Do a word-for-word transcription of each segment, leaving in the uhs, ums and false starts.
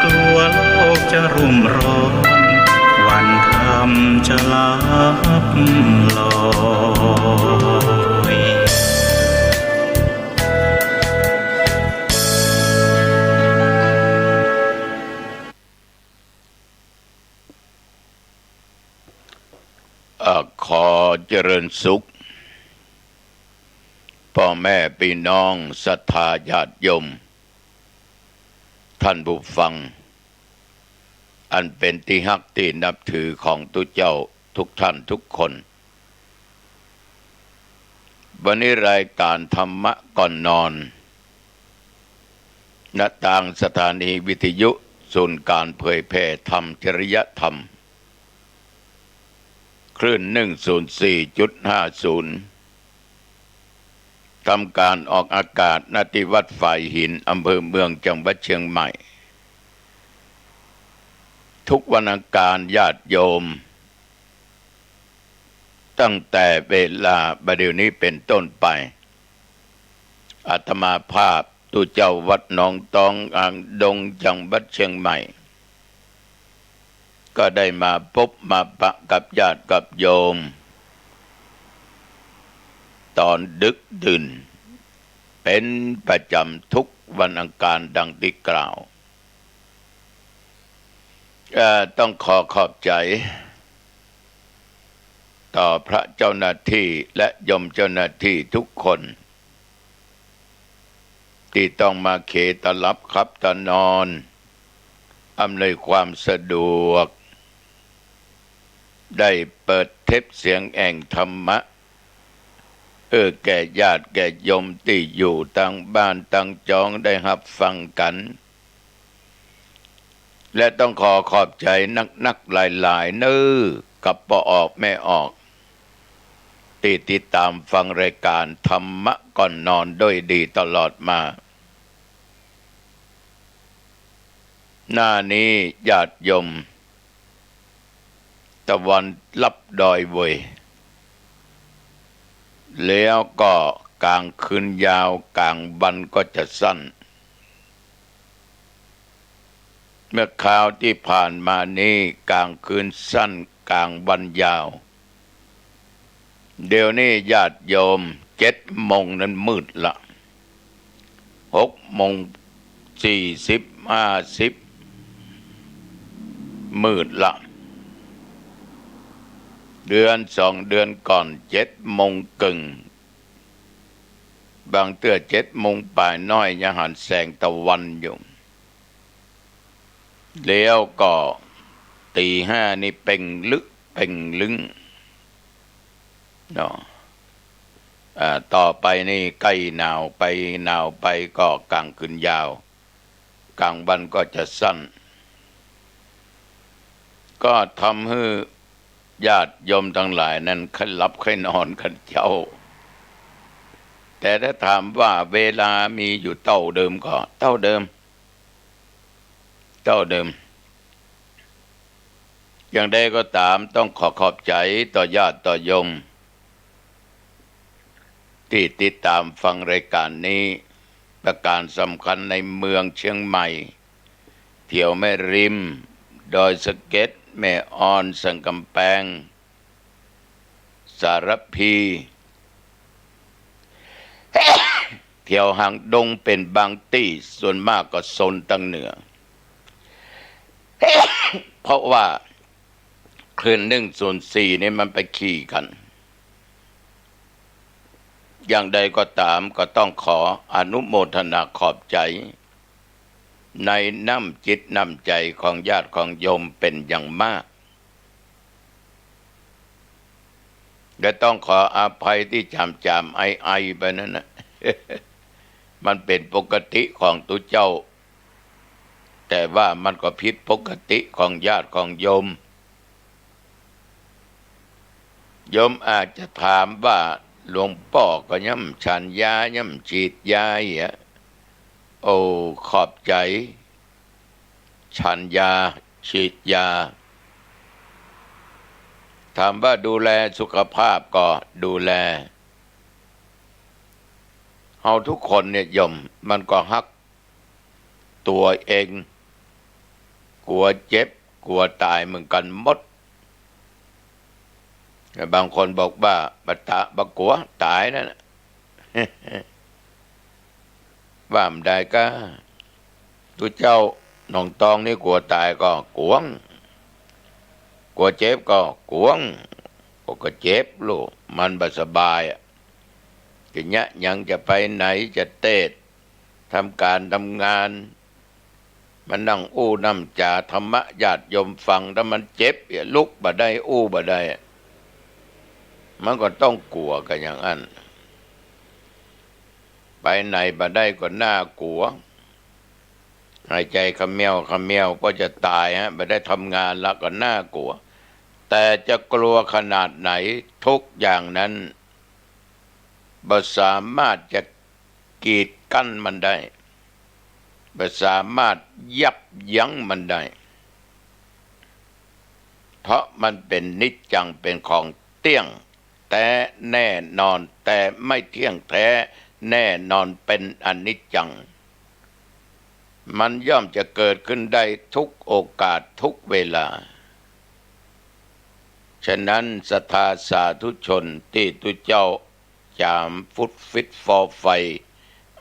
กลัวโลกจะรุ่มร้อน วันธรรมจะลับลอย อ่า ขอเจริญสุข ป้อแม่ปี้น้องศรัทธาญาติโยม ท่านผู้ฟัง อันเป๋นตี้ฮักตี้นับถือของตุ๊เจ้าทุกท่านทุกคน วันนี้รายก๋านธรรมะก่อนนอน ณ ตางสถานีวิทยุศูนย์ก๋านเผยแผ่ธรรมจริยธรรม คลื่นหนึ่งศูนย์สี่จุดห้าศูนย์ ทำก๋านออกอากาศ ณ ตี้วัดฝายหิน อำเภอเมือง จังหวัดเชียงใหม่ ทุกวันอังคารญาติโยม ตั้งแต่เวลาบ่าเดี่ยวนี้เป๋นต้นไป อาตมาภาพตุ๊เจ้าวัดหนองตองอ่างดง จังหวัดเชียงใหม่ ก็ได้มาปบมาปะกับญาติกับโยม ต๋อนดึกดื่น เป๋นประจ๋ำทุกวันอังคารดังตี้กล่าว เอ่อ ต้องขอขอบใจ๋ ต่อพระเจ้าหน้าตี้และโยมเจ้าหน้าตี้ทุกคน ตี้ต้องมาเขตะหลับขับตะนอน อำนวยความสะดวก ได้เปิดเทปเสียงแห่งธรรมะ เออ แก่ญาติแก่โยมตี้อยู่ตางบ้านตางจองได้ฮับฟังกั๋น และต้องขอขอบใจ๋นักๆ หลายๆ เน่อ กับป้อออกแม่ออก ตี้ติดต๋ามฟังรายก๋านธรรมะก่อนนอนด้วยดีตลอดมา หน้านี้ญาติโยม ตะวันลับดอยเว่ย แล้วก็ก๋างคืนยาว ก๋างวันก็จะสั้น เมื่อคราวตี้ผ่านมานี้ก๋างคืนสั้น ก๋างวันยาว เดี๋ยวนี้ญาติโยม เจ็ดโมงนั้นมืดละ หกโมงสี่สิบ ห้าสิบ มืดละ เดือนสองเดือนก่อน เจ็ดโมงเกิ่ง บางเตื้อเจ็ดโมงป๋ายน้อยยังหันแสงตะวันอยู่ แล้วก็ตีห้านี่เป่งลึกเป่งลึง เนาะ อ่า ต่อไปนี่ใก้หนาวไป หนาวไปก็ก๋างคืนยาว ก๋างวันก็จะสั้น ก็ทำหื้อญาติโยมตังหลายนั้นใค่หลับใค่นอนกั๋นเจ้า แต่ถ้าถามว่าเวลามีอยู่เต้าเดิมก็เต้าเดิม เต้าเดิม อย่างใดก็ต๋าม ต้องขอขอบใจ๋ต่อญาติต่อโยม ตี้ติดต๋ามฟังรายก๋านนี้ ประก๋านสำคัญในเมืองเชียงใหม่ แถวแม่ริม ดอยสะเก็ด แม่อ่อน สันก๋ำแปง สารภี แถวหางดงเป๋นบางตี้ ส่วนมากก็โซนตางเหนือ เพราะว่าคลื่นหนึ่งศูนย์สี่นี่มันไปขี่กั๋น อย่างใดก็ต๋าม ก็ต้องขออนุโมทนาขอบใจ๋ ในน้ำจิตน้ำใจ๋ของญาติของโยมเป๋นอย่างมาก และต้องขออภัยตี้จ๋ามๆ ไอๆ ไปนั้นนะ มันเป๋นปกติของตุ๊เจ้า แต่ว่ามันก็ผิดปกติของญาติของโยม โยมอาจจะถามว่า หลวงป้อก็ย่ำฉันยา ย่ำฉีดยาเหีย โอ้ ขอบใจ๋ ฉันยา ฉีดยา ถามว่าดูแลสุขภาพก็ดูแล เฮาทุกคนเนี่ยโยม มันก็ฮักตั๋วเอง กั๋วเจ็บ กั๋วต๋ายเหมือนกั๋นหมด แต่บางคนบอกว่า บ่ตะ บ่กั๋วต๋ายนั่นน่ะ ว่าบ่ได้ก้า ตุ๊เจ้าหนองตองนี่กั๋วต๋ายก็กั๋ว กั๋วเจ็บก็กั๋ว ก็ ก็เจ็บลูก มันบ่สบายอะ ทีเนี้ยยังจะไปไหนจะเตศน์ ทำก๋านทำงาน มานั่งอู้น้ำจ๋าธรรมะญาติโยมฟัง ถ้ามันเจ็บเนี่ย ลุกบ่ได้ อู้บ่ได้ มันก็ต้องกั๋วกั๋นอย่างอั้น ไปไหนบ่ได้ก็น่ากั๋ว หายใจ๋เขมี้ยวเขมี้ยวก็จะต๋ายฮะ บ่ได้ทำงานละก็น่ากั๋ว แต่จะกั๋วขนาดไหน ทุกอย่างนั้น บ่สามารถจะ กีดกั้นมันได้ บ่สามารถยับยั้งมันได้ เพราะมันเป๋นนิจจัง เป๋นของเตี้ยงแต๊แน่นอน แต่ไม่เที่ยงแท้แน่นอน เป๋นอนิจจัง มันย่อมจะเกิดขึ้นได้ทุกโอกาสทุกเวลา ฉะนั้นศรัทธาสาธุชนตี้ตุ๊เจ้า จ๋ามฟุดฟิดฟอไฟ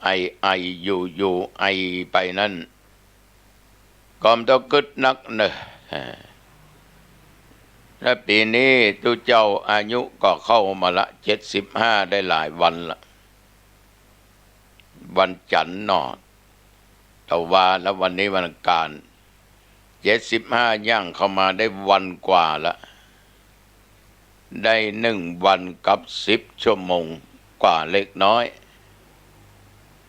ไอไออยู่อยู่ไอไปนั้น ก็บ่ต้องกึ๊ดนักเน่อ และปี๋นี้ตุ๊เจ้าอายุก็เข้ามาละ เจ็ดสิบห้า ได้หลายวันละ วันจั๋นทร์เนาะ ตะวา แล้ววันนี้วันอังคาร เจ็ดสิบห้า ย่างเข้ามาได้วันกว่าละ ได้หนึ่งวันกับสิบชั่วโมงกว่าเล็กน้อย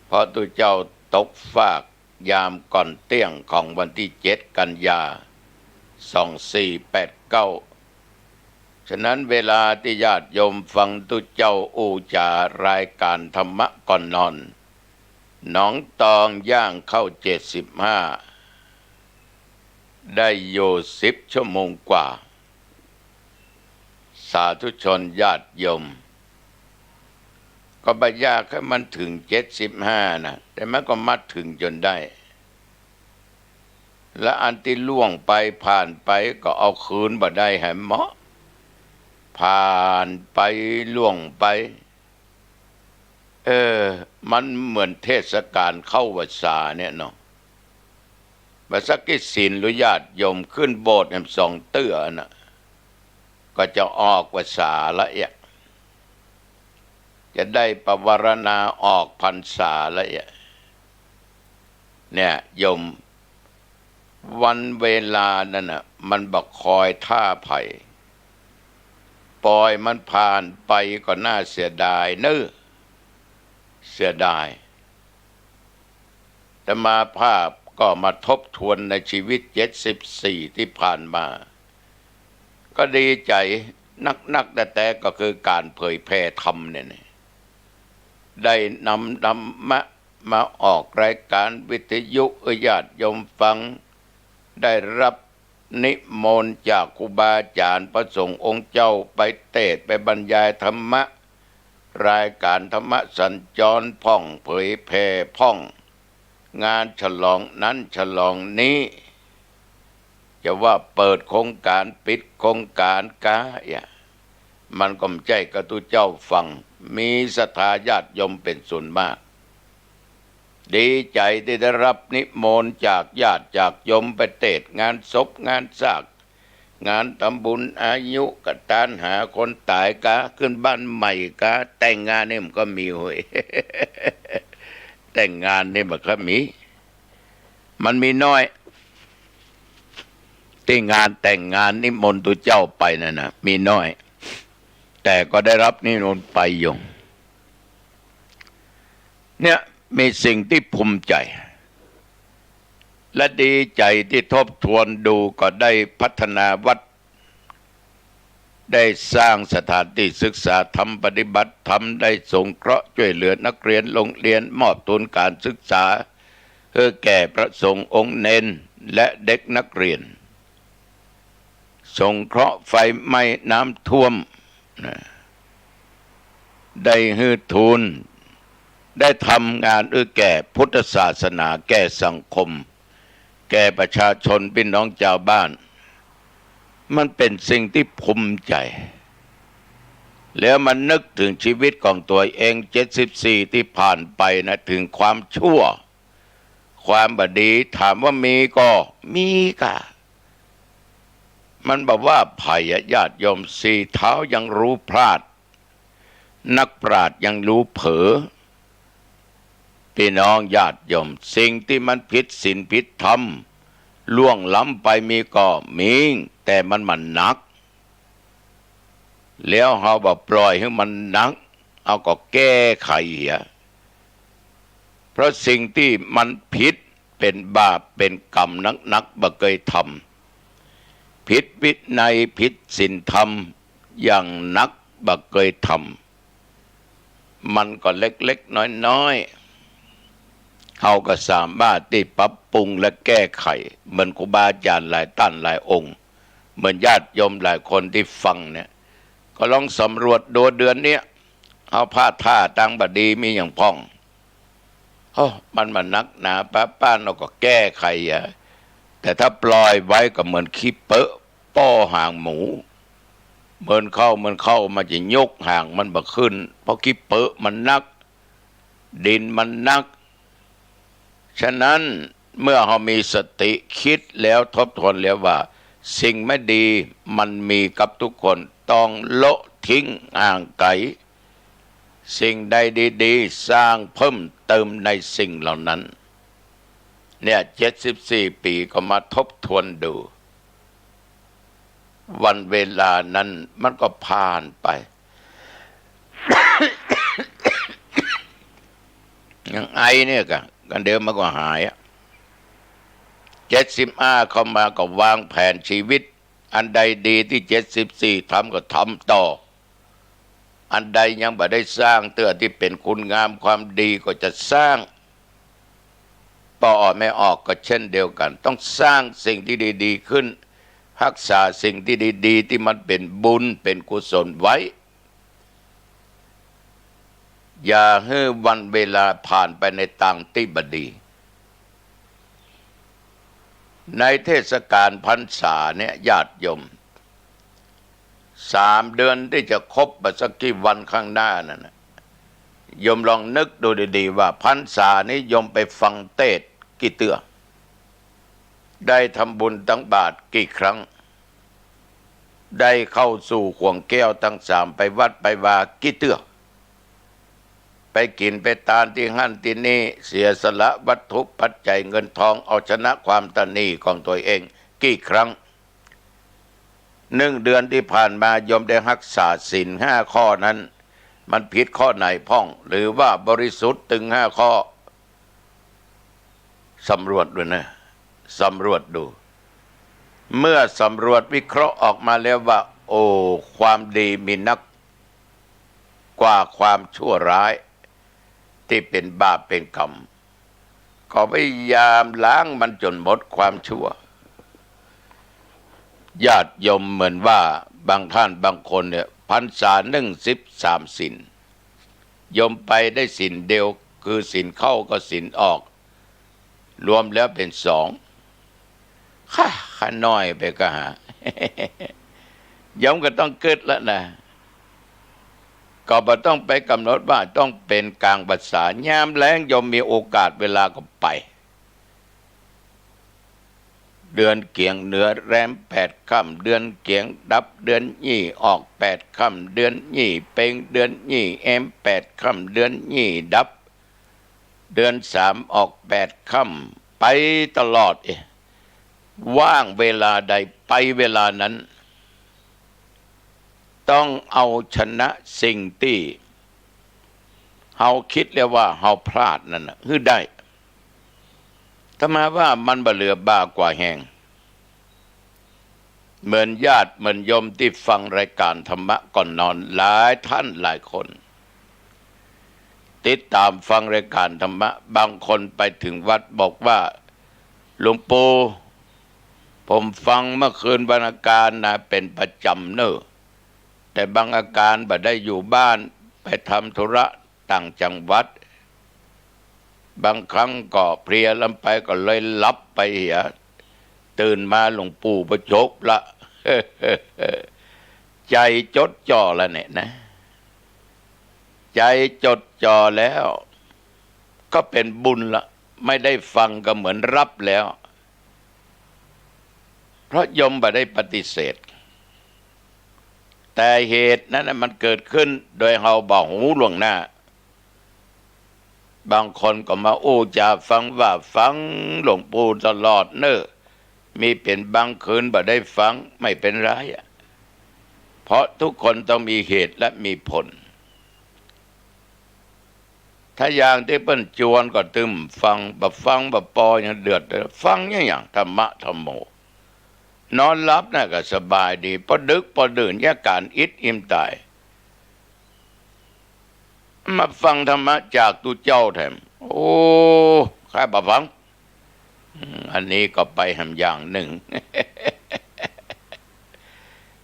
เพราะตุ๊เจ้าตกฟากยามก่อนเตี้ยงของวันตี้เจ็ดกันยา สองสี่แปดเก้า ฉะนั้นเวลาตี้ญาติโยมฟังตุ๊เจ้าอู้จ๋ารายก๋านธรรมะก่อนนอน หนองตองย่างเข้า เจ็ดสิบห้า ได้อยู่สิบชั่วโมงกว่า สาธุชนญาติโยม ก็บ่อยากหื้อมันเถิง เจ็ดสิบห้า นะ แต่มันก็มาเถิงจ๋นได้ และอันตี้ล่วงไปผ่านไปก็เอาคืนบ่ได้หื้อเหมาะ ผ่านไปล่วงไป เออ มันเหมือนเทศกาลเข้าพรรษาเนี่ยเนาะ บ่สักกี่ศีลหรือญาติโยมขึ้นโบสถ์แหมสองเตื้อน่ะ ก็จะออกพรรษาละเอียะ จะได้ปวารณาออกพรรษาละเอียะ เนี่ยโยม วันเวลานั้นน่ะ มันบ่คอยท่าใผ ปล่อยมันผ่านไปก็น่าเสียดายเนอะ เสียดาย อาตมาภาพก็มาทบทวนในชีวิต เจ็ดสิบสี่ ตี้ผ่านมา ก็ดีใจ๋นักๆ แต๊ๆ ก็คือก๋านเผยแผ่ธรรมเนี่ยนะ ได้นำธรรมะมาออกรายก๋านวิทยุหื้อญาติโยมฟัง ได้รับนิมนต์จากครูบาอาจ๋ารย์พระสงฆ์องค์เจ้าไปเตสน์ไปบรรยายธรรมะ รายก๋านธรรมะสัญจรพ่อง เผยแผ่พ่อง งานฉลองนั้นฉลองนี้ จะว่าเปิดโครงก๋านปิดโครงก๋านก๊าเยียะ มันก็บ่ใจ้กระตุ๊เจ้าฟัง มีศรัทธาญาติโยมเป๋นส่วนมาก ดีใจ๋ตี้ได้รับนิมนต์จากญาติจากโยมไปเตสน์งานศพงานซาก งานทำบุญอายุกะตานหาคนต๋ายก๊า ขึ้นบ้านใหม่ก๊า แต่งงานนี่มันก็มีเว้ย แต่งงานนี่มันก็มี มันมีน้อย ตี้งานแต่งงานนิมนต์ตุ๊เจ้าไปนั่นน่ะ มีน้อย แต่ก็ได้รับนิมนต์ไปอยู่ เนี่ย มีสิ่งตี้ภูมิใจ๋ และดีใจ๋ตี้ทบทวนดูก็ได้พัฒนาวัด ได้สร้างสถานตี้ศึกษาธรรม ปฏิบัติธรรม ได้สงเคราะห์จ้วยเหลือนักเรียนโรงเรียน มอบทุนก๋านศึกษาหื้อแก่พระสงฆ์องค์เณรและเด็กนักเรียน สงเคราะห์ไฟไหม้น้ำท่วมนะ ได้หื้อทุน ได้ทำงานหื้อแก่พุทธศาสนา แก่สังคม แก่ประชาชนพี่น้องจาวบ้าน มันเป๋นสิ่งตี้ภูมิใจ๋ แล้วมานึกเถิงจีวิตของตั๋วเอง เจ็ดสิบสี่ ตี้ผ่านไปนะ เถิงความชั่ว ความบ่ดี ถามว่ามีก่อ มีก่ะ มันบ่ว่าใผอะ ญาติโยม สี่เท้ายังฮู้พลาด นักปราชญ์ยังฮู้เผลอ พี่น้องญาติโยม สิ่งตี้มันผิดศีลผิดธรรม ล่วงล้ำไปมีก่อ มี แต่มันบ่หนัก แล้วเฮาบ่ปล่อยหื้อมันหนัก เฮาก็แก้ไขเหีย เพราะสิ่งตี้มันผิด เป๋นบาปเป๋นกรรมหนักๆ บ่เกยทำ ผิดวินัยผิดศีลธรรมอย่างหนัก บ่เกยทำ มันก็เล็กๆ น้อยๆ เฮาก็สามารถตี้ปรับปรุงและแก้ไข เหมือนครูบาอาจ๋ารย์หลายต้านหลายองค์ เหมือนญาติโยมหลายคนตี้ฟังเนี่ย ก็ลองสำรวจดูเดือนเนี้ย เฮาพลาดท่าตางบ่ดีมีหยังพ่อง โอ้ มันบ่หนักหนาปะป๊าน เฮาก็แก้ไขอะ แต่ถ้าปล่อยไว้ก็เหมือนขี้เปอะป้อหางหมู เมินเข้าเมินเข้า มันจะยกหางมันบ่ขึ้น เพราะขี้เปอะมันหนัก ดินมันหนัก ฉะนั้นเมื่อเฮามีสติกึ๊ดแล้วทบทวนแล้วว่า สิ่งไม่ดีมันมีกับทุกคน ต้องโละทิ้งห่างไกล สิ่งใดดีๆ สร้างเพิ่มเติมในสิ่งเหล่านั้น เนี่ย เจ็ดสิบสี่ ปี๋ก็มาทบทวนดู วันเวลานั้นมันก็ผ่านไป ยังไอเนี่ยก่ะ กันเดี๋ยวมันก็หายอะ เจ็ดสิบห้า เข้ามาก็วางแผนจีวิต อันใดดีตี้ เจ็ดสิบสี่ ทำก็ทำต่อ อันใดยังบ่ได้สร้างเตื้อตี้เป๋นคุณงามความดีก็จะสร้าง ป้อออกแม่ออกก็เช่นเดียวกั๋น ต้องสร้างสิ่งตี้ดีๆ ขึ้น ฮักษาสิ่งตี้ดีๆ ตี้มันเป๋นบุญเป๋นกุศลไว้ อย่าหื้อวันเวลาผ่านไปในตางตี้บ่ดี ในเทศกาลพรรษาเนี่ย ญาติโยม สามเดือนตี้จะครบบ่สักกี่วันข้างหน้านั่นน่ะ โยมลองนึกดูดีๆ ว่าพรรษานี้โยมไปฟังเตสน์กี่เตื้อ ได้ทำบุญตักบาตรกี่ครั้ง ได้เข้าสู่ข่วงแก้วตังสาม ไปวัดไปวากี่เตื้อ ไปกิ๋นไปตานตี้หั้นตี้นี่ เสียสละวัตถุปัจจัยเงินทอง เอาชนะความตระหนี่ของตั๋วเองกี่ครั้ง นึ่งเดือนตี้ผ่านมาโยมได้ฮักษาศีลห้าข้อนั้น มันผิดข้อไหนพ่อง หรือว่าบริสุทธิ์ตึงห้าข้อ สำรวจดูนะ สำรวจดู เมื่อสำรวจวิเคราะห์ออกมาแล้วว่า โอ้ ความดีมีนักกว่าความชั่วร้าย ตี้เป๋นบาปเป๋นกรรม ก็พยายามล้างมันจ๋นหมดความชั่ว ญาติโยม เหมือนว่าบางต้านบางคนเนี่ย พรรษานึ่งสิบสามศีล โยมไปได้ศีลเดียว คือศีลเข้ากับศีลออก รวมแล้วเป๋นสอง ข้า ข้าน้อยไปก่าหา โยมก็ต้องกึ๊ดแล้วนะ ก็บ่ต้องไปก๋ำหนดว่าต้องเป๋นก๋างพรรษา ยามแลงโยมมีโอกาสเวลาก็ไป เดือนเกี๋ยงเหนือแรมแปดค่ำ เดือนเกี๋ยงดับ เดือนยี่ออกแปดค่ำ เดือนยี่เป็ง เดือนยี่แอมแปดค่ำ เดือนยี่ดับ เดือนสามออกแปดค่ำ ไปตลอด เอ๊ะ ว่างเวลาใดไปเวลานั้น ต้องเอาชนะสิ่งตี้เฮาคิดแล้วว่าเฮาพลาดนั่นน่ะหื้อได้ ถ้ามาว่ามันบ่เหลือบ่ากว่าแฮง เหมือนญาติเหมือนโยมตี้ฟังรายก๋านธรรมะก่อนนอน หลายต้านหลายคน ติดต๋ามฟังรายก๋านธรรมะ บางคนไปเถิงวัดบอกว่า หลวงปู่ ผมฟังเมื่อคืนวันอาการนะ เป๋นประจ๋ำเน่อ แต่บางอาการบ่ได้อยู่บ้าน ไปทำธุระต่างจังหวัด บางครั้งก็เพลียลำไปก็เลยหลับไปเหีย ตื่นมาหลวงปู่ประชุมละ ใจ๋จดจ่อละเนี่ยนะ ใจ๋จดจ่อแล้ว ก็เป๋นบุญละ ไม่ได้ฟังก็เหมือนรับแล้ว เพราะโยมบ่ได้ปฏิเสธ แต่เหตุนั้นน่ะมันเกิดขึ้นโดยเฮาบ่ฮู้ล่วงหน้า บางคนก็มาอู้จ๋าฟังว่าฟังหลวงปู่ตลอดเน่อ มีเป๋นบางคืนบ่ได้ฟัง ไม่เป็นไรอะ เพราะทุกคนต้องมีเหตุและมีผล ถ้าอย่างตี้เปิ้นจวนก็ตึมฟัง บ่ฟังบ่ปอยังเดือด ฟังหยัง ธรรมะธรรมโม นอนหลับน่ะก็สบายดี ปอดึกปอดื่นเยียะก๋านอิดอิ่มต๋าย มาฟังธรรมะจากตุ๊เจ้าแถม โอ้ ข้าบ่ฟัง อืม อันนี้ก็ไปแหมอย่างนึ่ง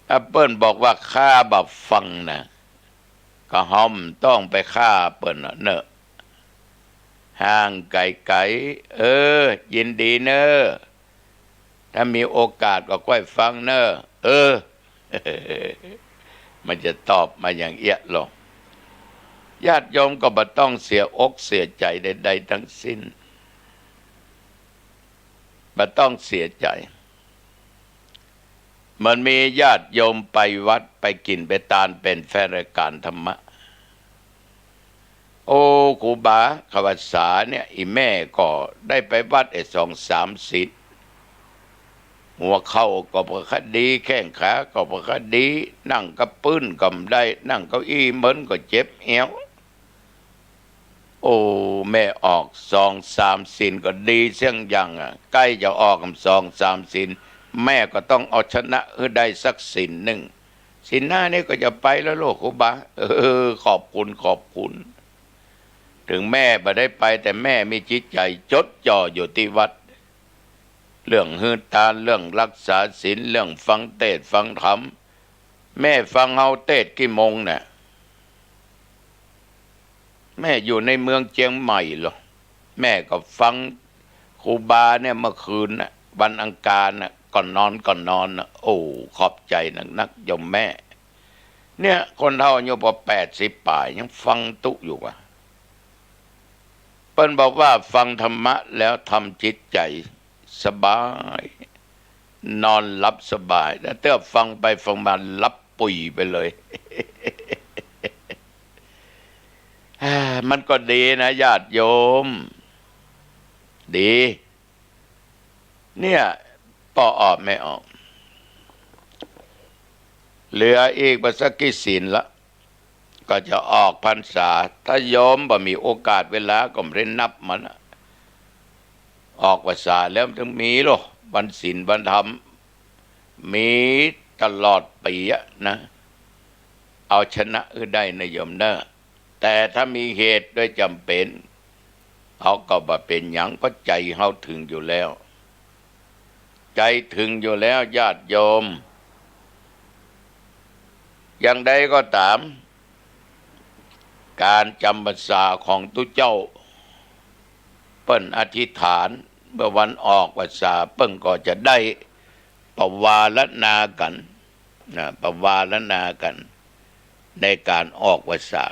ถ้าเปิ้นบอกว่าข้าบ่ฟังนะ ก็เฮาบ่ต้องไปฆ่าเปิ้นเนาะเน่อ ห่างไก๋ๆ เออ ยินดีเน่อ ถ้ามีโอกาสก็ค่อยฟังเน่อ เออ มันจะตอบมาอย่างเอี้ยลอ ญาติโยมก็บ่ต้องเสียอกเสียใจ๋ใดๆ ทั้งสิ้น บ่ต้องเสียใจ๋ มันมีญาติโยมไปวัดไปกิ๋นไปตานเป๋นแฟนรายก๋านธรรมะ โอ้ ครูบา ข้าพรรษาเนี่ย อี่แม่ก็ได้ไปวัดไอ้สองสามศีล หัวเข่าก็บ่ค่อยดี แข้งขาก็บ่ค่อยดี นั่งกับปื๊นก็บ่ได้ นั่งเก้าอี้เมินก็เจ็บแอว โอ้ แม่ออกสองสามศีลก็ดีเสี้ยงอย่างอะ ใก้จะออกสองสามศีล แม่ก็ต้องเอาชนะหื้อได้สักศีลนึ่ง ศีลห้านี่ก็จะไปแล้วลูกครูบา เออ ขอบคุณ ขอบคุณ ถึงแม่บ่ได้ไป แต่แม่มีจิตใจ๋จดจ่ออยู่ตี้วัด เรื่องหื้อตาน เรื่องรักษาศีล เรื่องฟังเตสน์ฟังธรรม แม่ฟังเฮาเตสน์กี่โมงเนี่ย แม่อยู่ในเมืองเจียงใหม่ลอ แม่ก็ฟังครูบาเนี่ยเมื่อคืนน่ะ วันอังคารน่ะ ก่อนนอน ก่อนนอนน่ะ โอ้ ขอบใจ๋นักๆ โยมแม่ เนี่ย คนเฒ่าอายุปอแปดสิบป๋ายยังฟังตุ๊อยู่วะ เปิ้นบอกว่าฟังธรรมะแล้วทำจิตใจ๋สบาย นอนหลับสบาย แต่เตื้อฟังไปฟังมาหลับปุ๋ยไปเลย มันก็ดีนะญาติโยม ดี เนี่ย ปอออกไม่ออก เหลืออีกบ่สักกี่ศีลละ ก็จะออกพรรษา ถ้าโยมบ่มีโอกาสเวลาก็บ่ได้นับมันอะ ออกพรรษาแล้วมันต้องมีลอ วันศีลวันธรรม มีตลอดปี๋อะนะ เอาชนะหื้อได้นะโยมเน่อ แต่ถ้ามีเหตุด้วยจ๋ำเป๋น เฮาก็บ่เป๋นหยัง เพราะใจ๋เฮาถึงอยู่แล้ว ใจ๋ถึงอยู่แล้วญาติโยม อย่างใดก็ต๋าม ก๋านจ๋ำพรรษาของตุ๊เจ้า เปิ้นอธิษฐาน เมื่อวันออกพรรษาเปิ้นก็จะได้ปวารณากั๋นนะ ปวารณากั๋น ในก๋านออกพรรษา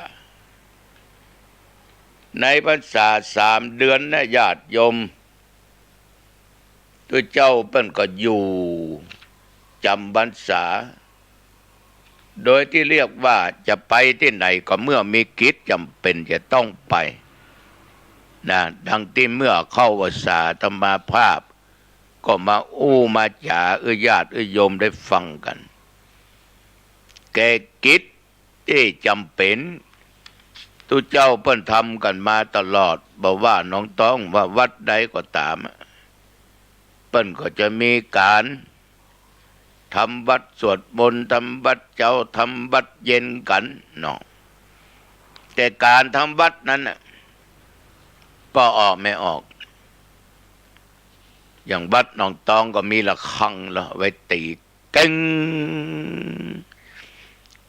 ในพรรษาสามเดือนนะญาติโยม ตุ๊เจ้าเปิ้นก็อยู่จ๋ำพรรษา โดยตี้เรียกว่าจะไปตี้ไหนก็เมื่อมีกิจจ๋ำเป๋นจะต้องไปนะ ดังตี้เมื่อเข้าพรรษาอาตมาภาพก็มาอู้มาจ๋าหื้อญาติหื้อโยมได้ฟังกั๋น แก่กิจตี้จ๋ำเป๋น ตุ๊เจ้าเปิ้นทำกั๋นมาตลอด บ่ว่าหนองตอง ว่าวัดใดก็ต๋ามอะ เปิ้นก็จะมีก๋านทำวัตรสวดมนต์ ทำวัตรเจ๊า ทำวัตรเย็นกั๋นเนาะ แต่ก๋านทำวัตรนั้นน่ะ ปอออกไม่ออก อย่างวัดหนองตองก็มีระฆังละ ไว้ตี๋ เก้ง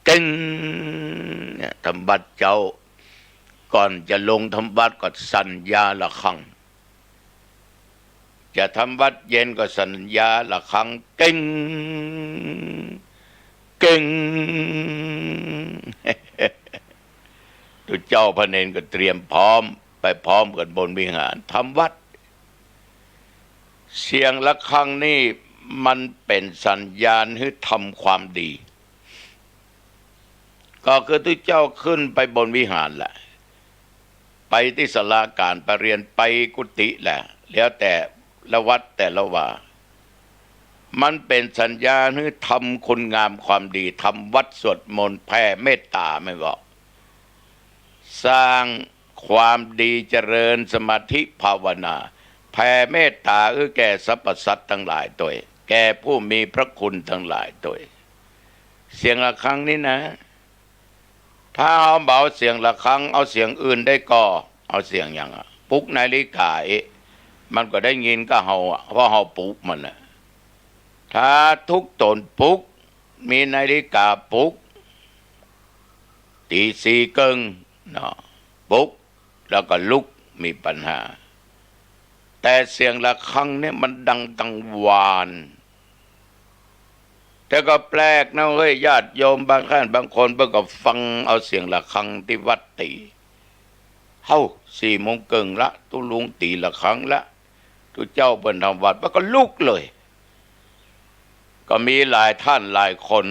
เก้ง เนี่ย ทำวัตรเจ๊า ก่อนจะลงทำวัตรก็สัญญาระฆัง จะทำวัตรเย็นก็สัญญาระฆัง เก๋ง เก๋ง ตุ๊เจ้าพระเณรก็เตรียมพร้อม ไปพร้อมกั๋นบนวิหารทำวัตร เสียงระฆังนี่มันเป๋นสัญญาณหื้อทำความดี ก็คือตุ๊เจ้าขึ้นไปบนวิหารแหละ ไปตี้ศาลาก๋านประเรียน ไปกุฏิแหละ แล้วแต่ละวัดแต่ละวา มันเป๋นสัญญาณหื้อทำคุณงามความดี ทำวัตรสวดมนต์ แผ่เมตต๋า แม่นบ่ สร้างความดี เจริญสมาธิภาวนา แผ่เมตต๋าหื้อแก่สรรพสัตว์ตังหลายตวย แก่ผู้มีพระคุณตังหลายตวย เสียงระฆังนี่นะ ถ้าเฮาบ่เอาเสียงระฆัง เอาเสียงอื่นได้ก่อ เอาเสียงหยังอะ ปลุกนาฬิกาเอ๊ะ มันก็ได้ยินกับเฮาอะ เพราะเฮาปลุกมันน่ะ ถ้าทุกต๋นปลุก มีนาฬิกาปลุก ตี๋สี่เกิ่งเนาะ ปลุก แล้วก็ลุก มีปัญหา แต่เสียงระฆังเนี่ยมันดังกังวาน แต่ก็แปลกนะเฮ้ย ญาติโยมบางท่านบางคนเปิ้นก็ฟังเอาเสียงระฆังตี้วัดตี๋ เฮ้า สี่โมงเกิ่งละ ตุ๊ลุงตี๋ระฆังละ ตุ๊เจ้าเปิ้นทำวัตร มันก็ลุกเลย ก็มีหลายท่านหลายคน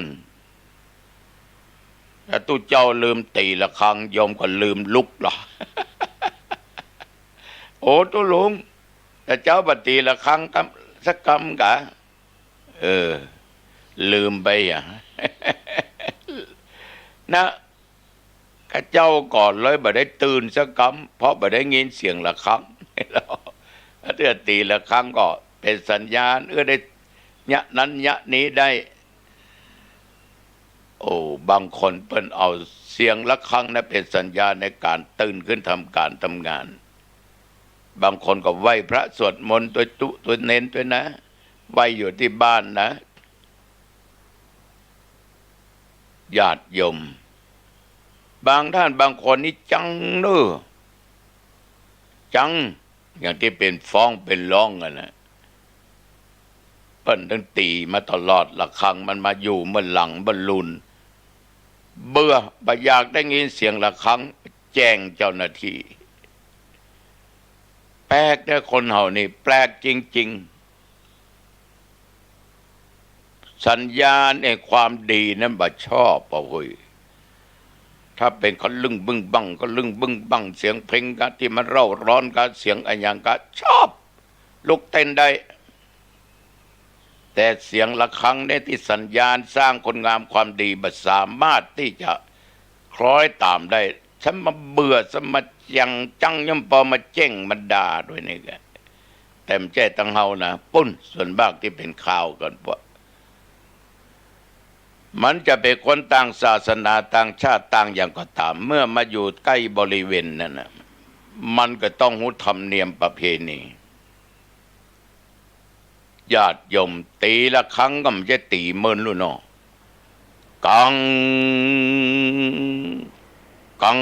ถ้าตุ๊เจ้าลืมตี๋ระฆัง โยมก็ลืมลุกละ โอ้ ตุ๊ลุง แต่เจ้าบ่ตี๋ระฆังกำ สักกำกา เออ ลืมไปอะ นะ ข้าเจ้าก็เลยบ่ได้ตื่นสักกำ เพราะบ่ได้ยินเสียงระฆัง เตื้อตี๋ระฆังก็เป๋นสัญญาณ เออ ได้เยียะนั้นเยียะนี้ได้ โอ้ บางคนเปิ้นเอาเสียงระฆังนะเป๋นสัญญาณในก๋านตื่นขึ้นทำก๋านทำงาน บางคนก็ไหว้พระสวดมนต์ตวยตุ๊ตวยเณรตวยนะ ไหว้อยู่ตี้บ้านนะ ญาติโยม บางท่านบางคนนี่จังเน่อ จัง อย่างตี้เป๋นฟ้องเป๋นร้องกั๋นนะ เปิ้นตึงตี๋มาตลอด ระฆังมันมาอยู่เบื้องหลังเบื้องลุ่น เบื่อ บ่อยากได้ยินเสียงระฆัง แจ้งเจ้าหน้าตี้ แปลกนะ คนเฮานี่แปลกจริงๆ สัญญาณแห่งความดีนั้นบ่ชอบอะเว้ย ถ้าเป๋นกะลึ้งบึ้งบั้ง กะลึ้งบึ้งบั้ง เสียงเพลงกะตี้มันเร้าร้อนกะ เสียงอะหยังกะชอบ ลุกเต้นได้ แต่เสียงระฆังเนี่ยตี้สัญญาณสร้างคุณงามความดี บ่สามารถตี้จะคล้อยต๋ามได้ สะมาเบื่อ สะมาจัง จังย่อมปอมาเจ้งมาด่าตวยนี่กะ แต่บ่ใจ้ตังเฮานะ ปุ้น ส่วนมากตี้เป๋นข่าวกั๋น เพราะมันจะเป๋นคนต่างศาสนา ต่างชาติ ต่างอย่างก็ต๋าม เมื่อมาอยู่ใก้บริเวณนั้นนะ มันก็ต้องฮู้ธรรมเนียมประเพณี ญาติโยม ตี๋ระฆังก็บ่ใจ้ตี๋เมินลู่เนาะ กัง กัง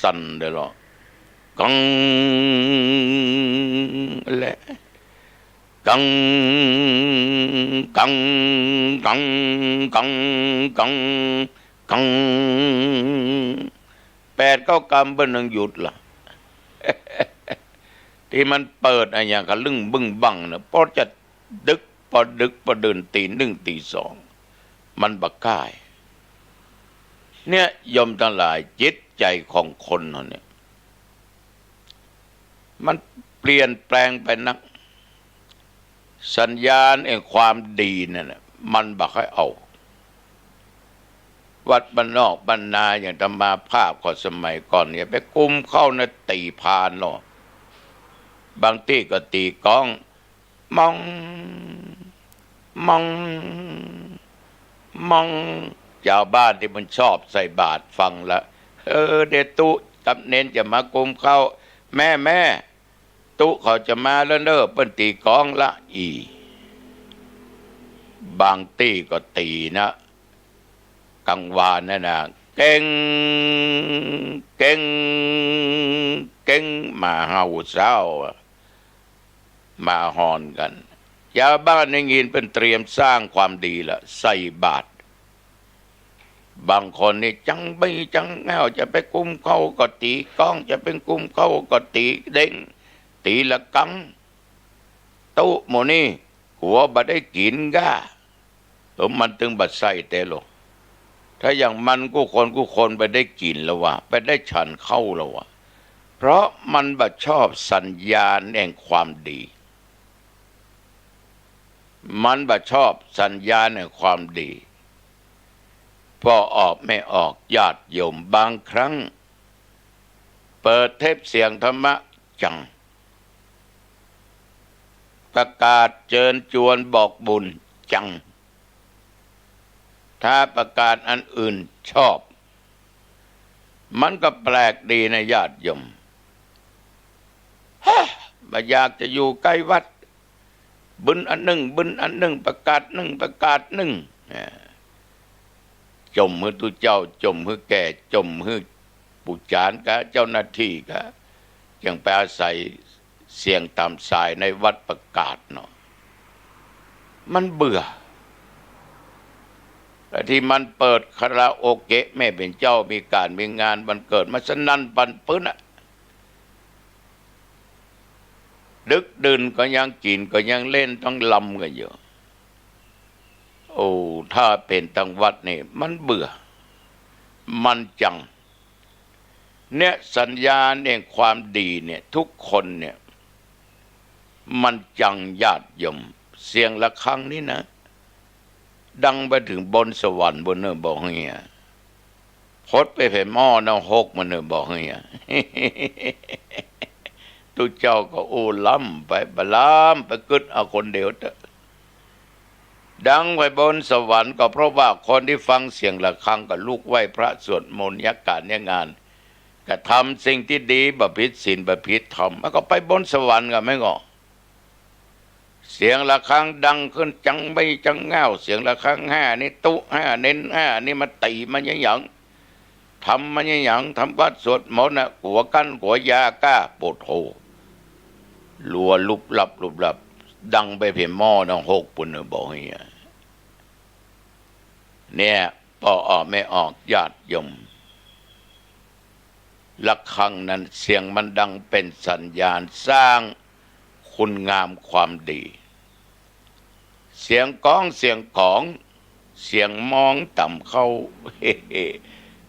สั่นเด้อเนาะ กัง แหละ กัง กัง กัง กัง กัง กัง แปดเก้ากำเปิ้นนึ่งหยุดละ ตี้มันเปิดอะหยังกะลึ้งบึ้งบั้งนะ ปอจะดึก ปอดึก ปอดื่นตี๋นึ่งตี๋สอง มันบ่ก้าย เนี่ย โยมตังหลาย จิตใจ๋ของคนเฮาเนี่ย มันเปลี่ยนแปลงไปนัก สัญญาณแห่งความดีนั่นน่ะ มันบ่ค่อยเอา วัดบ้านนอกบ้านนาอย่างอาตมาภาพก็สมัยก่อนเนี่ย ไปกุมเข้านะ ตี๋พานเนาะ บางตี้ก็ตี๋ก้อง มอง มอง มอง จาวบ้านตี้มันชอบใส่บาตรฟังละ เออ เดี๋ยวตุ๊กับเณรจะมากุมเข้า แม่ แม่ ตุ๊เขาจะมาแล้วเน่อ เปิ้นตี๋ก้องละ อี้ บางตี้ก็ตี๋นะ กังวานนั่นน่ะ เก๋ง เก๋ง เก๋ง หมาเห่าเซ้าอะ หมาหอนกั๋น จาวบ้านได้ยินเปิ้นเตรียมสร้างความดีละ ใส่บาตร บางคนนี่จังใบ้จังแง่ว จะไปกุมเข่าก็ตี๋ก้อง จะไปกุมเข่าก็ตี๋เด้ง ตี๋ระฆัง ตุ๊หมู่นี่ กั๋วบ่ได้กิ๋นก้า เออ มันตึงบ่ใส่แต๊ลอ ถ้าอย่างมันกู้คนกู้คนไปได้กิ๋นแล้ววะ ไปได้ฉันข้าวแล้ววะ เพราะมันบ่ชอบสัญญาณแห่งความดี มันบ่ชอบสัญญาณแห่งความดี ป้อออกแม่ออก ญาติโยม บางครั้ง เปิดเทปเสียงธรรมะจัง ประกาศเจิญจวนบอกบุญจัง ถ้าประกาศอันอื่นชอบ มันก็แปลกดีนะญาติโยม ฮะ บ่อยากจะอยู่ใก้วัด บึนอันนึ่ง บึนอันนึ่ง ประกาศนึ่ง ประกาศนึ่ง อ่า จ่มหื้อตุ๊เจ้า จ่มหื้อแก่ จ่มหื้อปู่จ๋ารย์กา เจ้าหน้าตี้กา จึงไปอาศัยเสียงต๋ามสายในวัดประกาศเนาะ มันเบื่อ และตี้มันเปิดคาราโอเกะ แม่เป๋นเจ้า มีก๋านมีงานวันเกิด มันสนั่นปั่นปื๊นอะ ดึกดื่นก็ยังกิ๋น ก็ยังเล่น ต้องลำกั๋นอยู่ โอ้ ถ้าเป๋นตังวัดนี่ มันเบื่อ มันจัง เนี่ย สัญญาณแห่งความดีเนี่ย ทุกคนเนี่ย มันจังญาติโยม เสียงระฆังนี่นะ ดังไปเถิงบนสวรรค์ปู้นเน่อ บ่าเหีย พดไปแผนหม้อนรกปู้นเน่อ บ่าเหีย ตุ๊เจ้าก็อู้ล้ำไป บ่ล้ำไป กึ๊ดเอาคนเดียวเต๊อะ ดังไปบนสวรรค์ ก็เพราะว่าคนตี้ฟังเสียงระฆังก็ลุกไหว้พระสวดมนต์ เยียะก๋านเยียะงาน กระทำสิ่งตี้ดี บ่ผิดศีลบ่ผิดธรรม มันก็ไปบนสวรรค์กั๋นแม่งอ เสียงระฆังดังขึ้นจังใบ้จังแง่ว เสียงระฆังห้านี่ ตุ๊ห้า เน้นห้านี่ มาตี๋มาเยียะหยัง ทำมาเยียะหยัง ทำวัตรสวดมนต์น่ะ กั๋วกั้นกั๋วยาก้า โปดโธ ลัวลุบลับลุบลับ ดังไปแผนหม้อนรกปู้นเน่อ บ่าเหีย เนี่ย ป้อออกแม่ออก ญาติโยม ระฆังนั้นเสียงมันดังเป๋นสัญญาณสร้างคุณงามความดี เสียงก้องเสียงก๋อง เสียงมองต่ำเข้า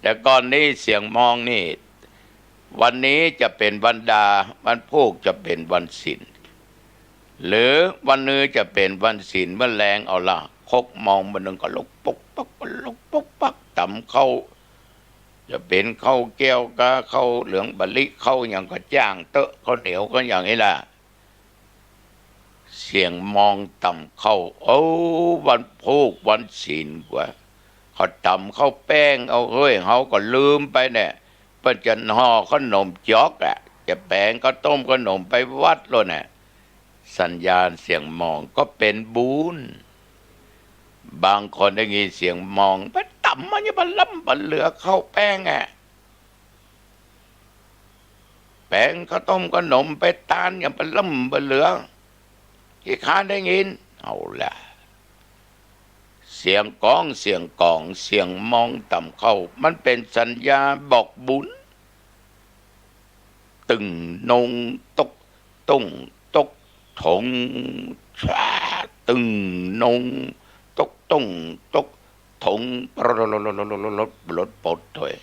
แต่ก่อนนี้เสียงมองนี่ วันนี้จะเป๋นวันดา วันพูกจะเป๋นวันศีล หรือวันนี้จะเป๋นวันศีล เมื่อแลงเอาละ หกโมงมานึ่งก็ลุกปุ๊กปัก ลุกปุ๊กปัก ต่ำเข้า จะเป๋นข้าวแก้วกา ข้าวเหลืองมะลิ ข้าวหยังก็จ้างเต๊อะ ข้าวเหนียวก็อย่างนี้ล่ะ เสียงมองต่ำเข้า โอ้ วันพูกวันศีลกว่า เขาต่ำข้าวแป้งเอาเฮ้ย เฮาก็ลืมไปเนี่ย เปิ้นจะห่อขนมจ๊อกอะ จะแป๋งข้าวต้มขนมไปวัดโลดน่ะ สัญญาณเสียงมองก็เป๋นบุญ บางคนได้ยินเสียงมอง ไปต่ำมาเนี่ย บ่ล้ำบ่เหลือข้าวแป้งอะ แป๋งข้าวต้มขนมไปตานอย่างบ่ล้ำบ่เหลือ ขี้คร้านได้ยิน เอาละ เสียงก้องเสียงก๋อง เสียงมองต่ำเข้า มันเป๋นสัญญาณบอกบุญ ตึงนงตก ตุ้งตกถง ชา ตึงนงตก ตุ้งตกถง รถ รถ รถ รถ รถ รถปดถ้วย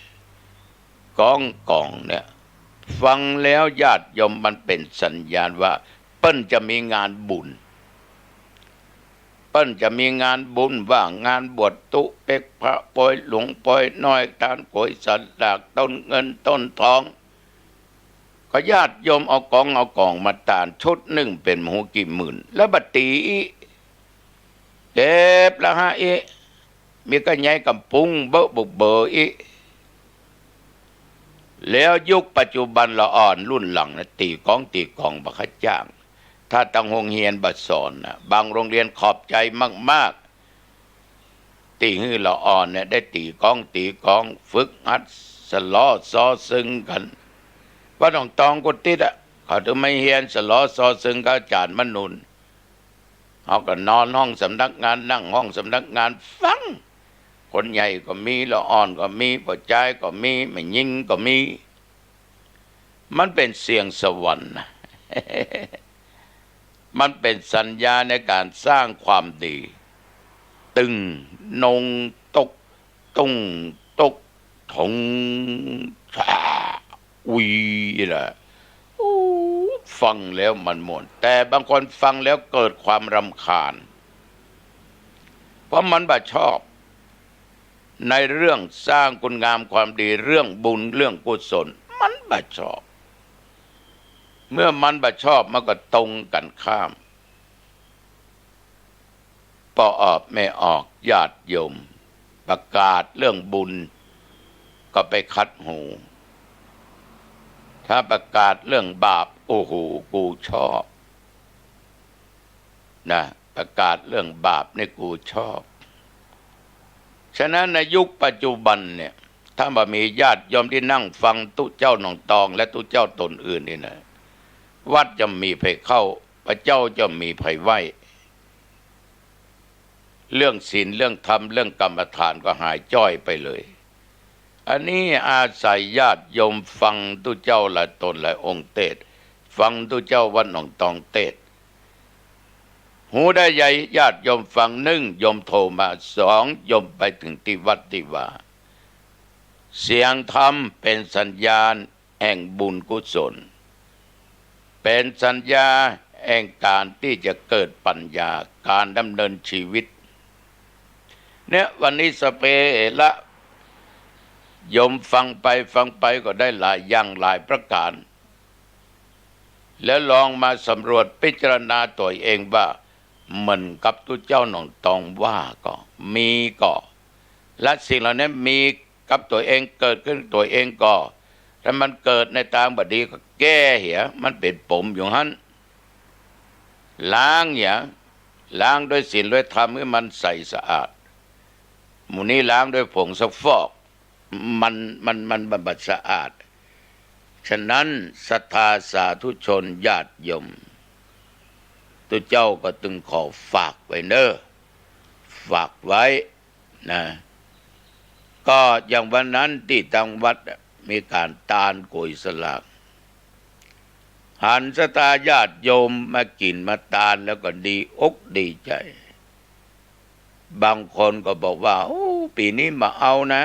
ก้องก๋องเนี่ย ฟังแล้วญาติโยม มันเป๋นสัญญาณว่า เปิ้นจะมีงานบุญ เปิ้นจะมีงานบุญ ว่างานบวชตุ๊ เป๊กพระ ปอยหลวงปอยน้อย ตานก๋วยสันดาก ต้นเงินต้นทอง ก็ญาติโยมเอาก๋องเอาก๋องมาตาน ชุดนึ่งเป๋นบ่ฮู้กี่หมื่น แล้วบ่ตี๋อี้ เก็บละหะอี้ มีก้าใยก๋ำปุ้งเบ้อบุกเบออี้ แล้วยุคปัจจุบันละอ่อนรุ่นหลังนะ ตี๋ก๋องตี๋ก๋องบ่ค่อยจ้าง ถ้าตังโฮงเฮียนบ่สอนนะ บางโฮงเฮียนขอบใจ๋มากๆ ตี้หื้อละอ่อนเนี่ยได้ตี๋ก๊องตี๋ก๊อง ฝึกหัดสะเลาะซ้อซึ่งกั๋น วัดหนองตองกุฏิอะ เขาถึงมาเฮียนสะเลาะซ้อซึ่งกับอาจ๋ารย์มนูน เขาก็นอนห้องสำนักงาน นั่งห้องสำนักงานฟัง คนใหญ่ก็มี ละอ่อนก็มี ป้อจายก็มี แม่ญิงก็มี มันเป๋นเสียงสวรรค์นะ มันเป๋นสัญญาในก๋านสร้างความดี ตึง นง ตก ตุ้ง ตก ถง ชา อุย ละ อู้ ฟังแล้วมันม่วน แต่บางคนฟังแล้วเกิดความรำคาญ เพราะมันบ่ชอบ ในเรื่องสร้างคุณงามความดี เรื่องบุญ เรื่องกุศล มันบ่ชอบ เมื่อมันบ่ชอบ มันก็ตรงกั๋นข้าม ป้อออกแม่ออก ญาติโยม ประกาศเรื่องบุญ ก็ไปคัดหู ถ้าประกาศเรื่องบาป โอ้โห กูชอบ นะ ประกาศเรื่องบาปนี่กูชอบ ฉะนั้นในยุคปัจจุบันเนี่ย ถ้าบ่มีญาติโยมตี้นั่งฟังตุ๊เจ้าหนองตองและตุ๊เจ้าต๋นอื่นนี่นะ วัดจะมีใผเข้า พระเจ้าจะมีใผไหว้ เรื่องศีล เรื่องธรรม เรื่องกรรมฐานก็หายจ้อยไปเลย อันนี้อาศัยญาติโยมฟังตุ๊เจ้าหลายต๋นหลายองค์เตสน์ ฟังตุ๊เจ้าวัดหนองตองเตสน์ ฮู้ได้ใหญ่ ญาติโยมฟัง นึ่ง โยมโทรมา สอง โยมไปเถิงตี้วัดตี้วา เสียงธรรมเป๋นสัญญาณแห่งบุญกุศล เป๋นสัญญาแห่งก๋านตี้จะเกิดปัญญา ก๋านดำเนินชีวิต เนี่ย วันนี้สัพเพเหระ โยมฟังไปฟังไปก็ได้หลายอย่างหลายประก๋าน แล้วลองมาสำรวจพิจารณาตั๋วเองว่า เหมือนกับตุ๊เจ้าหนองตองว่าก่อ มีก่อ และสิ่งเหล่านี้มีกับตั๋วเอง เกิดขึ้นตั๋วเองก่อ ถ้ามันเกิดในตางบ่ดีก็แก้เหีย มันเป๋นป๋มอยู่หั้น ล้างเหีย ล้างด้วยศีลด้วยธรรมหื้อมันใสสะอาด หมู่นี้ล้างด้วยผงซักฟอก มัน มัน มัน มันบ่สะอาด ฉะนั้นศรัทธาสาธุชนญาติโยม ตุ๊เจ้าก็ตึงขอฝากไว้เน่อ ฝากไว้นะ ก็อย่างวันนั้นตี้ตางวัดอะ มีก๋านตานก๋วยสลาก หันศรัทธาญาติโยมมากิ๋นมาตานแล้วก็ดีอกดีใจ๋ บางคนก็บอกว่า โอ้ ปี๋นี้บ่เอานะ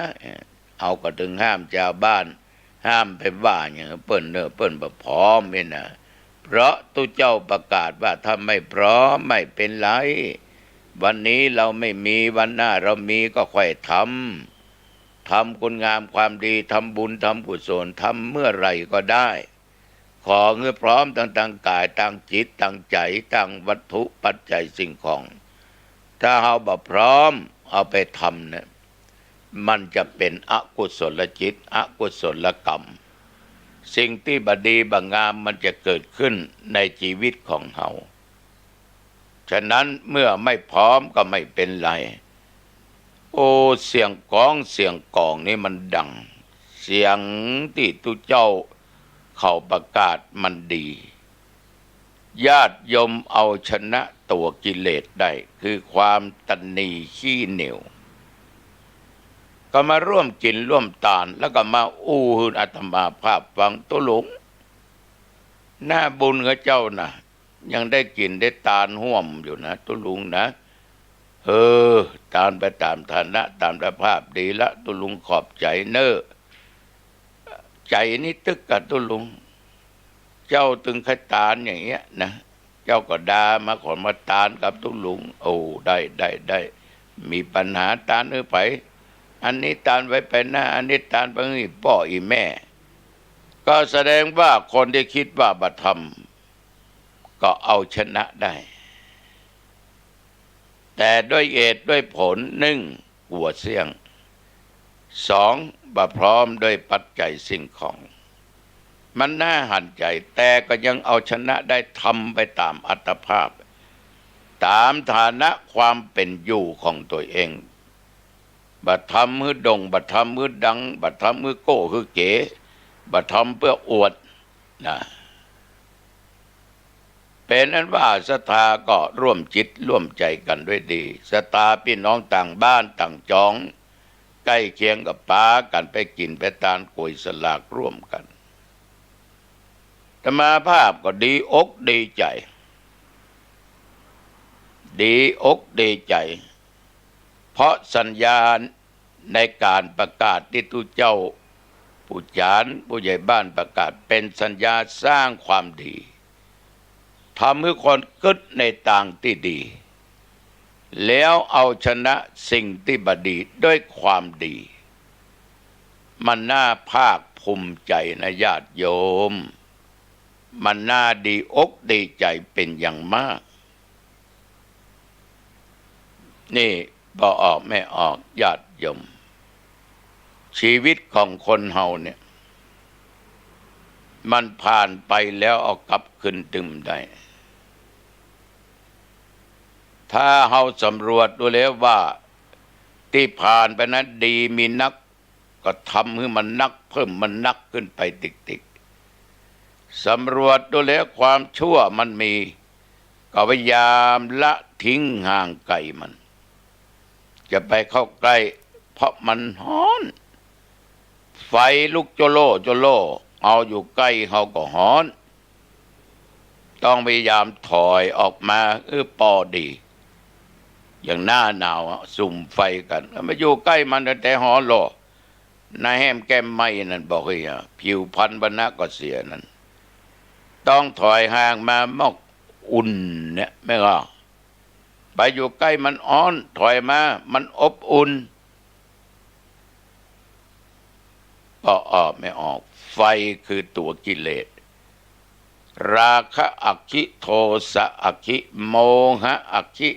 เอาก็ตึงห้ามจาวบ้าน ห้ามไปว่าหยังเปิ้นเน่อ เปิ้นบ่พร้อมนี่นะ เพราะตุ๊เจ้าประกาศว่าถ้าไม่พร้อมไม่เป๋นไร วันนี้เราไม่มี วันหน้าเรามีก็ค่อยทำ ทำคุณงามความดี ทำบุญ ทำกุศล ทำเมื่อไหร่ก็ได้ ขอหื้อพร้อมตาง ตางก๋าย ตางจิต ตางใจ๋ ตางวัตถุปัจจัยสิ่งของ ถ้าเฮาบ่พร้อมเอาไปทำเนี่ย มันจะเป๋นอกุศลจิต อกุศลกรรม สิ่งตี้บ่ดีบ่งามมันจะเกิดขึ้นในชีวิตของเฮา ฉะนั้นเมื่อไม่พร้อมก็ไม่เป๋นไร โอ้ เสียงกลองเสียงก๋องนี่มันดัง เสียงตี้ตุ๊เจ้าเขาประกาศมันดี ญาติโยมเอาชนะตั๋วกิเลสได้ คือความตะหนีขี้เหนียว ก็มาร่วมกิ๋นร่วมตาน แล้วก็มาอู้หื้ออาตมาภาพฟัง ตุ๊ลุง หน้าบุญเขาเจ้านะ ยังได้กิ๋นได้ตานฮ่วมอยู่นะ ตุ๊ลุงนะ เออ ตานไปต๋ามฐานะ ต๋ามสภาพดีละ ตุ๊ลุงขอบใจ๋เน่อ ใจ๋นี้ตึกกับตุ๊ลุง เจ้าตึงใค่ตานอย่างเงี้ยนะ เจ้าก็ดามาขอมาตานกับตุ๊ลุง โอ้ ได้ ได้ ได้ มีปัญหาตานหื้อใผ อันนี้ตานไว้ไปหน้า อันนี้ตานไปหื้อป้ออีแม่ ก็แสดงว่าคนตี้กึ๊ดว่าบ่ทำ ก็เอาชนะได้ แต่ด้วยเหตุด้วยผล นึ่ง กั๋วเสี้ยง สอง บ่พร้อมด้วยปัจจัยสิ่งของ มันน่าหันใจ๋ แต่ก็ยังเอาชนะได้ ทำไปต๋ามอัตภาพ ต๋ามฐานะความเป๋นอยู่ของตั๋วเอง บ่ทำหื้อโด่ง บ่ทำหื้อดัง บ่ทำหื้อโก้หื้อเก๋ บ่ทำเปื้ออวดนะ เป๋นอันว่าศรัทธาก็ร่วมจิตร่วมใจ๋กั๋นด้วยดี ศรัทธาปี้น้องต่างบ้านต่างจองใก้เคียงก็ปากั๋นไปกิ๋นไปตานก๋วยสลากร่วมกั๋น อาตมาภาพก็ดีอกดีใจ๋ ดีอกดีใจ๋ เพราะสัญญาณในก๋านประกาศตี้ตุ๊เจ้า ผู้จ๋ารย์ ผู้ใหญ่บ้านประกาศ เป๋นสัญญาสร้างความดี ทำหื้อคนกึ๊ดในตางตี้ดี แล้วเอาชนะสิ่งตี้บ่ดีด้วยความดี มันน่าภาคภูมิใจ๋นะญาติโยม มันน่าดีอกดีใจ๋เป๋นอย่างมาก นี่ป้อออกแม่ออกญาติโยม ชีวิตของคนเฮาเนี่ย มันผ่านไปแล้วเอากลับคืนตึงบ่ได้ ถ้าเฮาสำรวจดูแล้วว่าตี้ผ่านไปนั้นดีมีนัก ก็ทำหื้อมันนัก เพิ่มมันนักขึ้นไปติ๊กๆ สำรวจดูแล้วความชั่วมันมี ก็พยายามละทิ้งห่างไกลมัน จะไปเข้าใกล้ เพราะมันฮ้อน ไฟลุกโจโล่โจโล่ เอาอยู่ใกล้เฮาก็ฮ้อน ต้องพยายามถอยออกมา เออ ปอดี อย่างหน้าหนาวอะ สุมไฟกั๋น มาอยู่ใกล้มันแต่ฮ้อนโล่ หน้าแห้มแก้มไหม้นั่นบอกเฮ้ยอะ ผิวพรรณวรรณะก็เสียนั่น ต้องถอยห่างมา มอกอุ่นเนี่ย แม่นก่อ ไปอยู่ใกล้มันฮ้อน ถอยมา มันอบอุ่น ป้อออกแม่ออก ไฟคือตั๋วกิเลส ราคะอัคคิ โทสะอัคคิ โมหะอัคคิ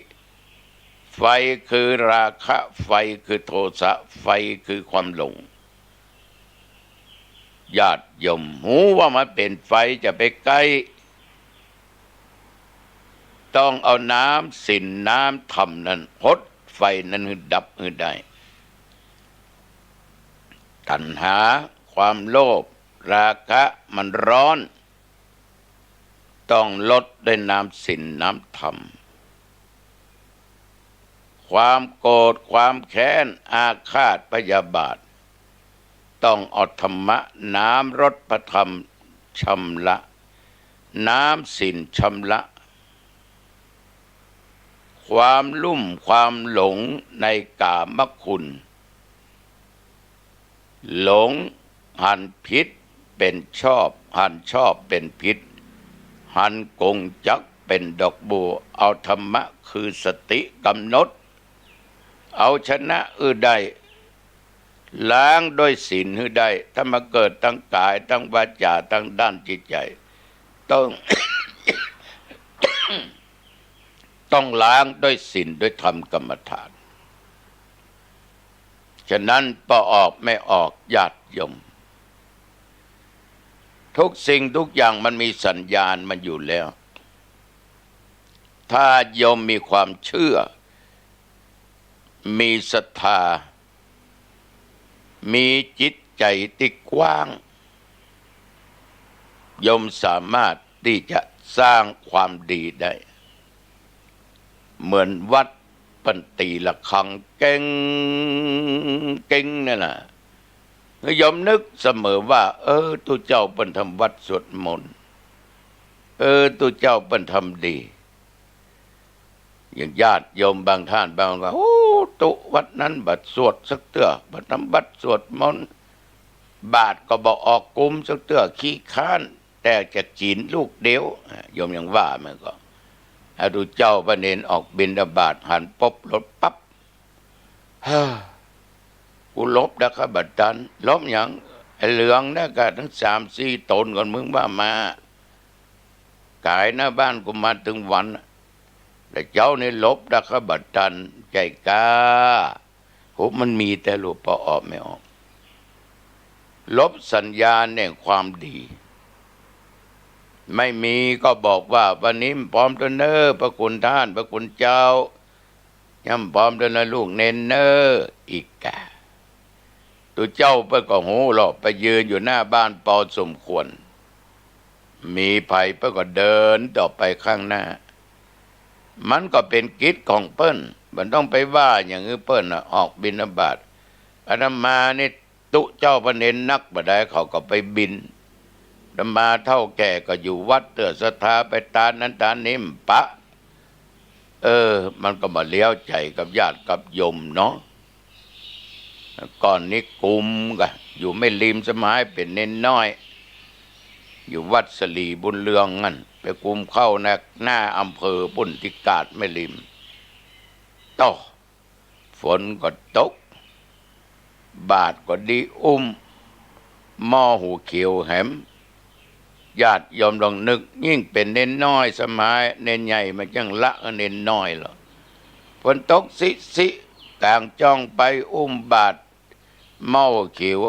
ไฟคือราคะ ไฟคือโทสะ ไฟคือความหลง ญาติโยม ฮู้ว่ามันเป๋นไฟจะไปใกล้ ต้องเอาน้ำศีลน้ำธรรมนั้นหดไฟนั้นหื้อดับหื้อได้ ตัณหา ความโลภ ราคะมันฮ้อน ต้องลดด้วยน้ำศีลน้ำธรรม ความโกรธ ความแค้น อาฆาตพยาบาท ต้องเอาธรรมะ น้ำรสพระธรรมชำระ น้ำศีลชำระ ความลุ่มความหลงในกามคุณ หลงหันผิดเป๋นชอบ หันชอบเป๋นผิด หันกงจักรเป๋นดอกบัว เอาธรรมะคือสติกำหนด เอาชนะหื้อได้ ล้างด้วยศีลหื้อได้ ถ้ามาเกิดตางก๋าย ตางวาจ๋า ตางด้านจิตใจ๋ ต้อง ต้องล้างด้วยศีลด้วยธรรมกรรมฐาน ฉะนั้นป้อออกแม่ออกญาติโยม ทุกสิ่งทุกอย่างมันมีสัญญาณมันอยู่แล้ว ถ้าโยมมีความเชื่อ มีศรัทธา มีจิตใจ๋ตี้กว้าง โยมสามารถตี้จะสร้างความดีได้ เหมือนวัดเปิ้นตี๋ระฆังเก้งเก้งนั่นน่ะ โยมนึกเสมอว่า เออ ตุ๊เจ้าเปิ้นทำวัตรสวดมนต์ เออ ตุ๊เจ้าเปิ้นทำดี อย่างญาติโยมบางท่านบางก็ โอ้ ตุ๊วัดนั้นบ่สวดสักเตื้อ บ่ทำวัตรสวดมนต์ บาตรก็บ่ออกกุมสักเตื้อ ขี้คร้าน แต่จะกิ๋นลูกเดียว อ่ะ โยมยังว่ามันก็ ถ้าตุ๊เจ้าพระเณรออกบิณฑบาตหันปุ๊บ ลบปั๊บ ฮ่า กูลบดาขะบ่ตัน ลบหยัง ไอ้เหลืองนะกะตั้งสามสี่ต๋นก่อนมึงว่ามา ก๋ายหน้าบ้านกูมาตึงวันน่ะ แต่เจ้านี่ลบดาขะบ่ตัน ใจ้ก้า โห มันมีแต๊ลูก ป้อออกแม่ออก ลบสัญญาณแห่งความดี ไม่มีก็บอกว่า วันนี้มันปลอมตั๊วเน่อ พระคุณท่าน พระคุณเจ้า ย่ำพร้อมเตื้อนะลูกเณรเน่อ อีกา ตุ๊เจ้าเปิ้นก็ฮู้ลอ ไปยืนอยู่หน้าบ้านปอสมควร มีใผเปิ้นก็เดินต่อไปข้างหน้า มันก็เป๋นกิจของเปิ้น บ่ต้องไปว่าหยังหื้อเปิ้นน่ะ ออกบิณฑบาต อาตมานี่ ตุ๊เจ้าพระเณรนักบ่ได้ เขาก็ไปบิณ อาตมาเฒ่าแก่ก็อยู่วัดเตื้อศรัทธาไปตานนั้นตานนี้ บ่ปะ เออ มันก็บ่าเลี้ยวใจ๋กับญาติกับโยมเนาะ ก่อนนี้กุมก่ะ อยู่แม่ริมสมัยเป๋นเณรน้อย อยู่วัดสลีบุญเรืองนั่น ไปกุมเข้าหน้า หน้าอำเภอปุ้นตี้กาดแม่ริม โต้ ฝนก็ตก บาตรก็ดีอุ้ม หม้อหัวเขียวแหม ญาติโยมลองนึก ยิ่งเป๋นเณรน้อยสมัย เณรใหญ่มันจั้งละเณรน้อยลอ ฝนตกซิซิ ก๋างจ้องไปอุ้มบาตร หม้อหัวเขียว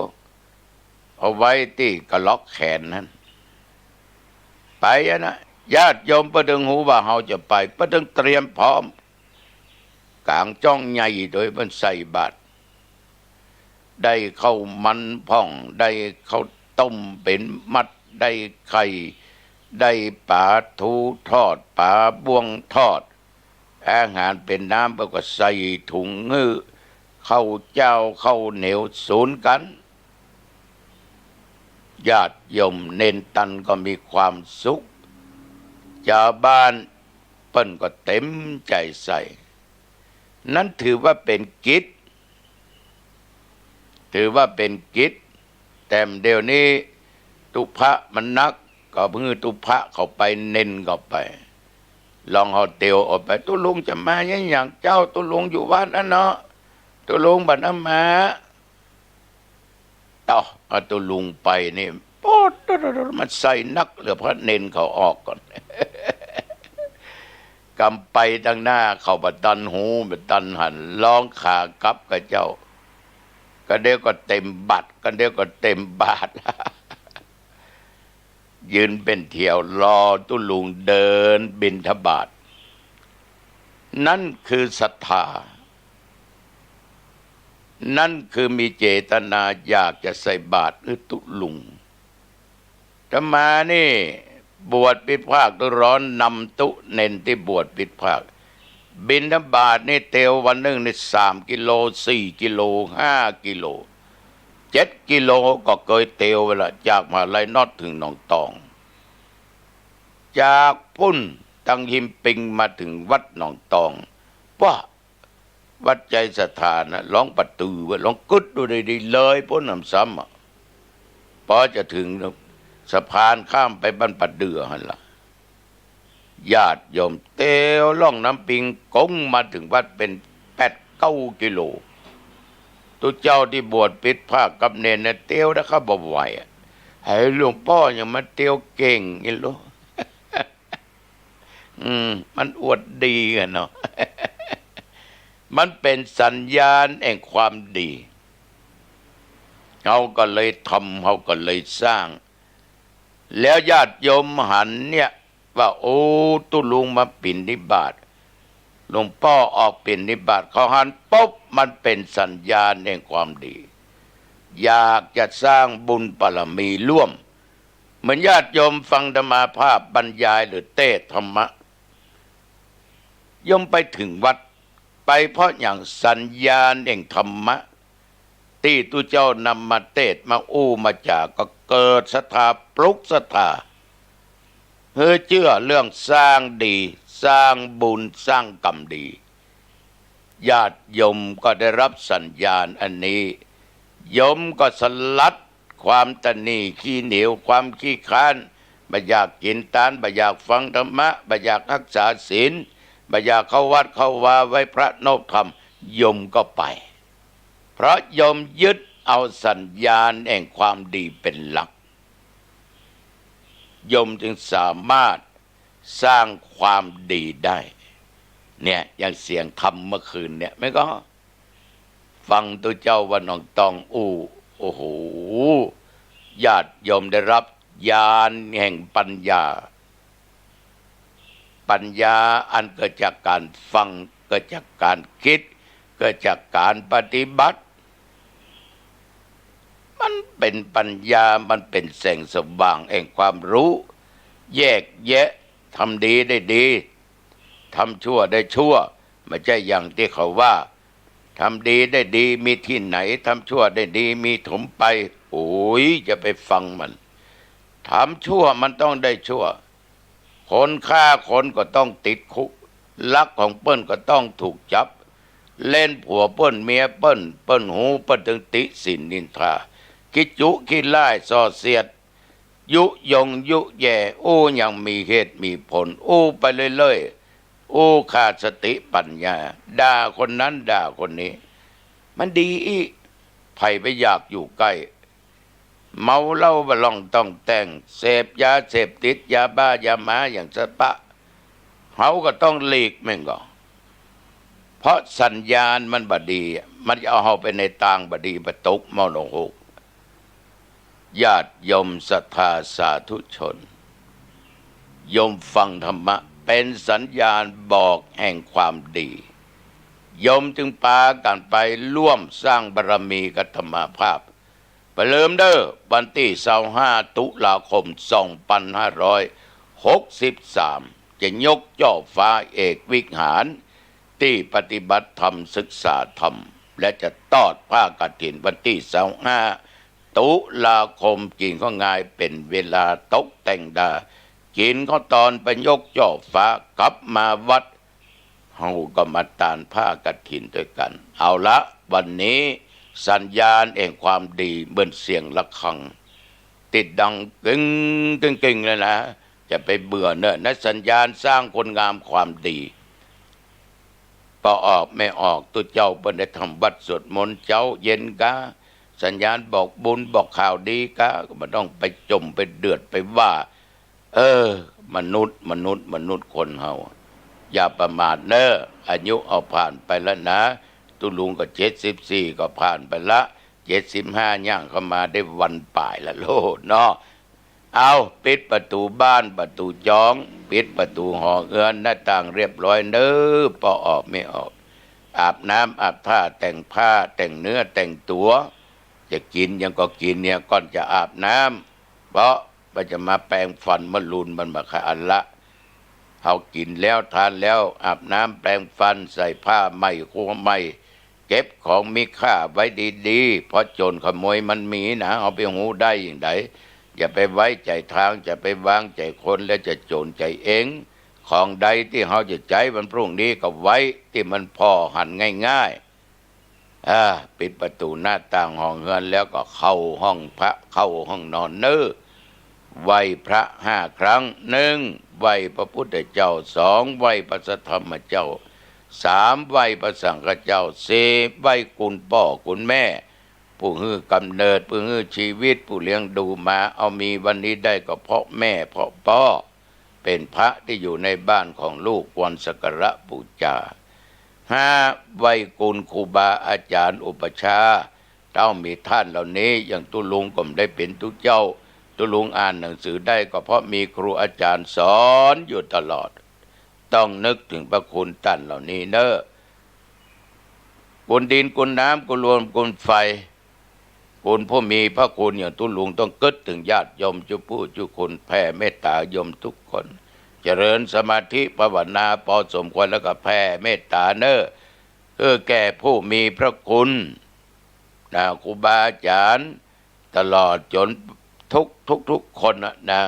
เอาไว้ตี้กะล็อกแขนหั้น ไปอะนะ ญาติโยมเปิ้นตึงฮู้ว่าเฮาจะไป เปิ้นตึงเตรียมพร้อม ก๋างจ้องใหญ่โดยเปิ้นใส่บาตร ได้ข้าวมันพ่อง ได้ข้าวต้มเป๋นมัด ได้ไข่ ได้ป๋าทูทอด ป๋าบ้วงทอด อาหารเป๋นน้ำ เปิ้นก็ใส่ถุงหื้อ ข้าวเจ้าข้าวเหนียวสูนกั๋น ญาติโยมเณรตันก็มีความสุข จาวบ้านเปิ้นก็เต๋มใจ๋ใส่ นั้นถือว่าเป๋นกิจ ถือว่าเป๋นกิจ แต่เดี๋ยวนี้ตุ๊พะมันนัก ก็หื้อตุ๊พะเข้าไป เณรเข้าไป ลองเอาเตียวออกไป ตุ๊ลุงจะมาเยียะหยังเจ้า ตุ๊ลุงอยู่วัดนั้นเนาะ ตุ๊ลุงบ่านะมา เต้า เอาตุ๊ลุงไปนี่ โป๊ด มันใส่นักเหลือ พระเณรเขาออกก่อน กำไปตังหน้าเขาบ่ตันฮู้ บ่ตันหัน ลองขากลับกะเจ้า กะเดี๋ยวก็เต๋มบาตร กะเดี๋ยวก็เต๋มบาตร ยืนเป๋นแถวรอตุ๊ลุงเดินบิณฑบาต นั่นคือศรัทธา นั่นคือมีเจตนาอยากจะใส่บาตรหื้อตุ๊ลุง อาตมานี่บวชปิดภาคฤดูร้อน นำตุ๊เณรตี้บวชปิดภาค บิณฑบาตนี่เตียววันนึ่งนี่สามกิโล สี่กิโล ห้ากิโล เจ็ดกิโลก็เกยเตียวไปละ จากมหาลัยนอดเถิงหนองตอง จากปุ้นตังฮิมปิงมาเถิงวัดหนองตอง ว่า วัดใจศรัทธานะ ลองปะตือไว้ ลองกึ๊ดดูดีๆ เลยปุ้นหนำซ้ำอะ ปอจะเถิงสะพานข้ามไปบ้านปะเดื่อหั้นละ ญาติโยมเตียวล่องน้ำปิง ก๋งมาเถิงวัดเป๋นแปดเก้ากิโล ตุ๊เจ้าตี้บวชปิดภาคกับเณรเนี่ยเตียวแล้วก็บ่ไหวอะ ไอ้หลวงป้อยังมาเตียวเก่งอีกลูก อืม มันอวดดีอะเนาะ มันเป๋นสัญญาณแห่งความดี เฮาก็เลยทำ เฮาก็เลยสร้าง แล้วญาติโยมหันเนี่ยว่า โอ้ ตุ๊ลุงมาบิณฑบาต หลวงป้อออกบิณฑบาต เขาหันปุ๊บ มันเป๋นสัญญาณแห่งความดี อยากจะสร้างบุญบารมีร่วม เหมือนญาติโยมฟังอาตมาภาพบรรยายหรือเตสน์ธรรมะ โยมไปเถิงวัด ไปเพราะหยัง สัญญาณแห่งธรรมะ ตี้ตุ๊เจ้านำมาเตสน์มาอู้มาจ๋า ก็เกิดศรัทธา ปลุกศรัทธา หื้อเจื้อเรื่องสร้างดี สร้างบุญ สร้างกรรมดี ญาติโยมก็ได้รับสัญญาณอันนี้ โยมก็สลัดความตะหนี่ขี้เหนียว ความขี้คร้าน บ่อยากกิ๋นตาน บ่อยากฟังธรรมะ บ่อยากฮักษาศีล บ่อยากเข้าวัดเข้าวาไหว้พระนบธรรม โยมก็ไป เพราะโยมยึดเอาสัญญาณแห่งความดีเป๋นหลัก โยมจึงสามารถสร้างความดีได้ เนี่ย อย่างเสียงธรรมเมื่อคืนเนี่ย แม่ก็ฟังตุ๊เจ้าวัดหนองตองอู้ โอ้โห ญาติโยมได้รับญาณแห่งปัญญา ปัญญาอันเกิดจากการฟัง เกิดจากการคิด เกิดจากการปฏิบัติ มันเป๋นปัญญา มันเป๋นแสงสว่างแห่งความฮู้ แยกแยะ ทำดีได้ดี ทำชั่วได้ชั่ว บ่ใจ้อย่างตี้เขาว่า ทำดีได้ดีมีตี้ไหน ทำชั่วได้ดีมีถมไป โอ้ย จะไปฟังมัน ทำชั่วมันต้องได้ชั่ว คนฆ่าคนก็ต้องติดคุก ลักของเปิ้นก็ต้องถูกจับ เล่นผัวเปิ้นเมียเปิ้น เปิ้นฮู้เปิ้นตึงติฉิ่นนินทา ขี้จุขี้ล่ายส่อเสียด ยุยงยุแย่ อู้อย่างมีเหตุมีผล อู้ไปเรื่อยๆ อู้ขาดสติปัญญา ด่าคนนั้นด่าคนนี้ มันดีอี้ ใผไปอยากอยู่ใก้ เมาเหล้าบ่ล่องต้องแต่ง เสพยาเสพติด ยาบ้ายาม้าอย่างสะปะ เฮาก็ต้องหลีกแม่นก่อ เพราะสัญญาณมันบ่ดี มันจะเอาเฮาไปในตางบ่ดี ไปตกมรณะหก ญาติโยมศรัทธาสาธุชน โยมฟังธรรมะเป๋นสัญญาณบอกแห่งความดี โยมจึงปากั๋นไปร่วมสร้างบารมีกับอาตมาภาพ บ่าลืมเน่อ วันตี้ซาวห้า ตุลาคม สองปันห้าร้อยหกสิบสาม จะยกจ้อฟ้าเอกวิหาร ตี้ปฏิบัติธรรมศึกษาธรรม และจะตอดผ้ากฐินวันตี้ซาวห้า ตุลาคม กิ๋นข้าวงาย เป๋นเวลาตกแต่งดา กิ๋นข้าวตอนไปยกจ้อฟ้า กลับมาวัด เฮาก็มาตานผ้ากฐินตวยกั๋น เอาละ วันนี้สัญญาณแห่งความดีเหมือนเสียงระฆัง ตี้ดังกึ๊งกึ๊งกึ๊งเลยนะ จะไปเบื่อเน่อ นะ สัญญาณสร้างคุณงามความดี ปอออกแม่ออก ตุ๊เจ้าเปิ้นได้ทำวัตรสวดมนต์เจ๊าเย็นกา สัญญาณบอกบุญบอกข่าวดีกา ก็บ่ต้องไปจ่มไปเดือดไปว่า เออ มนุษย์ มนุษย์ มนุษย์คนเฮา อย่าประมาทเน่อ อายุเอาผ่านไปแล้วนะ ตุ๊ลุงก็เจ็ดสิบสี่ ก็ผ่านไปละ เจ็ดสิบห้า ย่างเข้ามาได้วันป๋ายละโลดเนาะ เอา ปิดประตู๋บ้านประตู๋จอง ปิดประตู๋หอเฮือนหน้าต่างเรียบร้อยเน่อ ปอออกแม่ออก อาบน้ำอาบท่า แต่งผ้าแต่งเนื้อแต่งตั๋ว จะกิ๋นหยังก็กิ๋นเหียก่อนจะอาบน้ำ เพราะว่าจะมาแปรงฟันเมื่อลุนมันบ่าคะอันละ เฮากิ๋นแล้วทานแล้ว อาบน้ำแปรงฟัน ใส่ผ้าใหม่ครัวใหม่ เก็บของมีค่าไว้ดีๆ เพราะโจ๋รขโมยมันมีนะ เฮาไปฮู้ได้อย่างใด อย่าไปไว้ใจ๋ตาง อย่าไปวางใจ๋คน แล้วจะโจ๋รใจ๋เอง ของใดตี้เฮาจะใจ๊วันพรุ่งนี้ก็ไว้ตี้มันผ่อหันง่ายๆ อ่า ปิดประตู๋หน้าต่างห้องเฮือนแล้วก็เข้าห้องพระ เข้าห้องนอนเน่อ ไหว้พระห้าครั้ง หนึ่ง ไหว้พระพุทธเจ้า สอง ไหว้พระสัทธรรมเจ้า สาม ไหว้พระสังฆเจ้า สี่ ไหว้คุณป้อคุณแม่ ผู้หื้อกำเนิด ผู้หื้อชีวิต ผู้เลี้ยงดูมา เอามีวันนี้ได้ก็เพราะแม่เพราะป้อ เป๋นพระตี้อยู่ในบ้านของลูกควรสักการะปู๋จา ห้า ไหว้คุณครูบาอาจ๋ารย์อุปัชฌาย์ เต้ามีต้านเหล่านี้ อย่างตุ๊ลุงก็บ่ได้เป๋นตุ๊เจ้า ตุ๊ลุงอ่านหนังสือได้ก็เพราะมีครูอาจ๋ารย์สอนอยู่ตลอด ต้องนึกเถิงพระคุณต้านเหล่านี้เน่อ คุณดินคุณน้ำคุณลมคุณไฟ คุณผู้มีพระคุณอย่างตุ๊ลุงต้องกึ๊ดเถิงญาติโยมจุผู้จุคน แผ่เมตตาโยมทุกคน เจริญสมาธิภาวนาปอสมควรแล้วก็แผ่เมตตาเน่อ เออ แก่ผู้มีพระคุณ นะ ครูบาอาจ๋ารย์ ตลอดจ๋นทุก ทุกๆ คนน่ะนะ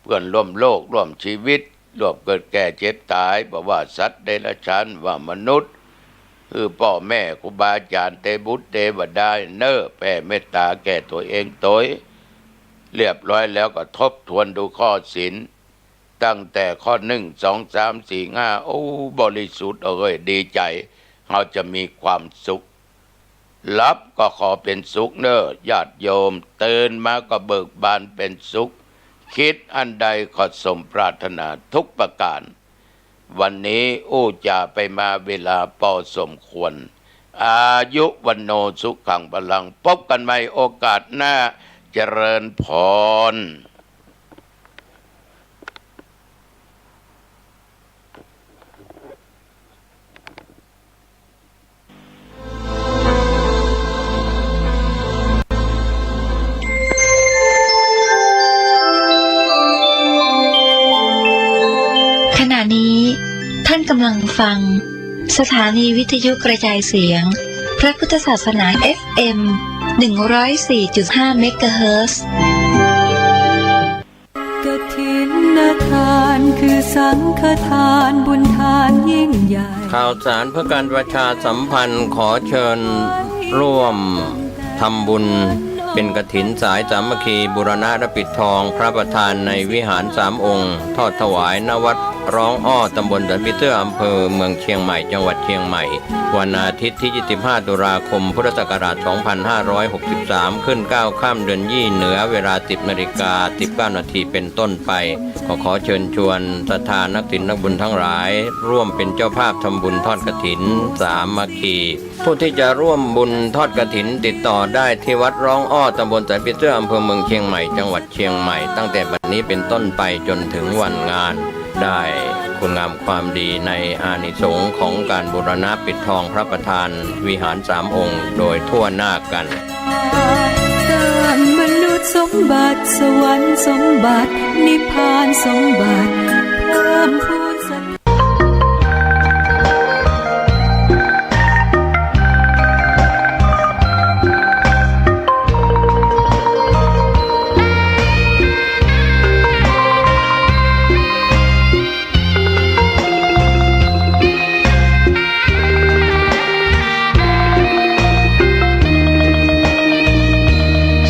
เปื้อนร่วมโลกร่วมจีวิต ร่วมเกิดแก่เจ็บต๋าย บ่ว่าสัตว์เดรัจฉาน ว่ามนุษย์ หื้อป้อแม่ครูบาอาจ๋ารย์ เตบุตรเตวดาเน่อ แผ่เมตต๋าแก่ตั๋วเองตวย เรียบร้อยแล้วก็ทบทวนดูข้อศีล ตั้งแต่ข้อหนึ่ง สอง สาม สี่ ห้า โอ้ บริสุทธิ์เอ้ย ดีใจ๋ เฮาจะมีความสุข หลับก็ขอเป๋นสุขเน่อ ญาติโยม ตื่นมาก็เบิกบานเป๋นสุข กึ๊ดอันใดก็สมปรารถนาทุกประก๋าน วันนี้อู้จ๋าไปมาเวลาปอสมควร อายุวัณโณสุขังพลัง พบกั๋นใหม่โอกาสหน้า เจริญพร ขณะนี้ท่านกำลังฟังสถานีวิทยุกระจายเสียงพระพุทธศาสนา เอฟเอ็ม หนึ่งร้อยสี่จุดห้า เมกะเฮิรตซ์ กฐินทานคือสังฆทานบุญทานยิ่งใหญ่ ข่าวสารเพื่อการประชาสัมพันธ์ ขอเชิญร่วมทำบุญเป็นกฐินสายสามัคคีบูรณะและปิดทองพระประธานในวิหารสามองค์ ทอดถวาย ณ วัดร้องอ้อ ตำบลสันผีเสื้อ อำเภอเมืองเชียงใหม่ จังหวัดเชียงใหม่ วันอาทิตย์ที่ ยี่สิบห้า ตุลาคม พุทธศักราช สองพันห้าร้อยหกสิบสาม ขึ้นเก้าค่ำเดือนยี่เหนือ เวลา สิบนาฬิกาสิบเก้านาทีเป็นต้นไป ขอ ขอเชิญชวนศรัทธานักศีลนักบุญทั้งหลาย ร่วมเป็นเจ้าภาพทำบุญทอดกฐินสามัคคี ผู้ที่จะร่วมบุญทอดกฐินติดต่อได้ที่วัดร้องอ้อ ตำบลสันผีเสื้อ อำเภอเมืองเชียงใหม่ จังหวัดเชียงใหม่ ตั้งแต่บัดนี้เป็นต้นไปจนถึงวันงาน ได้คุณงามความดีในอานิสงส์ของการบูรณะปิดทองพระประธานวิหารสามองค์โดยทั่วหน้ากัน สร้างมนุษย์สมบัติ สวรรค์สมบัติ นิพพานสมบัติ เพิ่มพูนสัต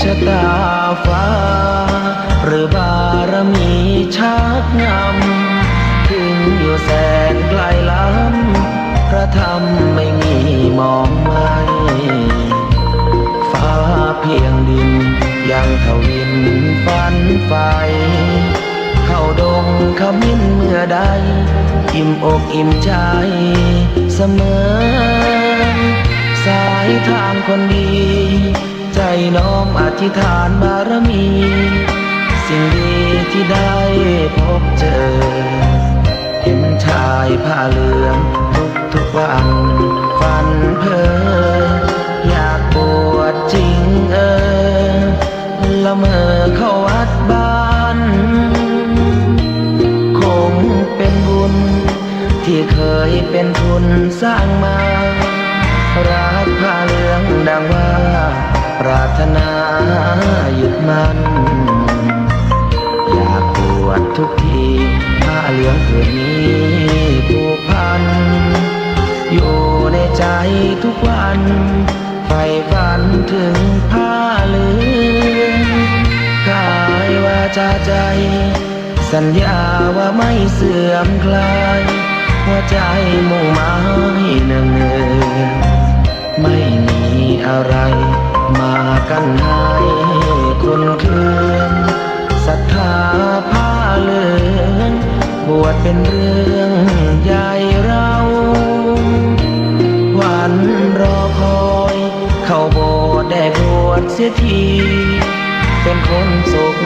ชะตาฟ้าหรือบารมีชักนำ ถึงอยู่แสนไกลล้ำ พระธรรมไม่มีมองไม่ ฟ้าเพียงดินยังทวินฝันใฝ่ เข้าดงขมิ้นเมื่อใด อิ่มอกอิ่มใจเสมอ สายทานคนดี ใจน้อมอธิษฐานบารมี สิ่งดีที่ได้พบเจอ เห็นชายผ้าเหลืองทุกๆวัน ฝันเพ้ออยากบวชจริงเออ ละเมอเข้าวัดบ้าน คงเป็นบุญที่เคยเป็นทุนสร้างมา รักผ้าเหลืองดังว่า ปรารถนายึดมั่น อยากบวชทุกที ผ้าเหลืองเกิดมีผูกพัน อยู่ในใจทุกวัน ใฝ่ฝันถึงผ้าเหลือง กายวาจาใจ สัญญาว่าไม่เสื่อมคลาย หัวใจมุ่งหมายเนืองเนือง ไม่มีอะไรมากั้นให้คลอนเคลือน ศรัทธาผ้าเหลือง บวชเป็นเรื่องใหญ่เรา วันรอคอย เข้าโบสถ์ได้บวชเสียที เป็นคนสุข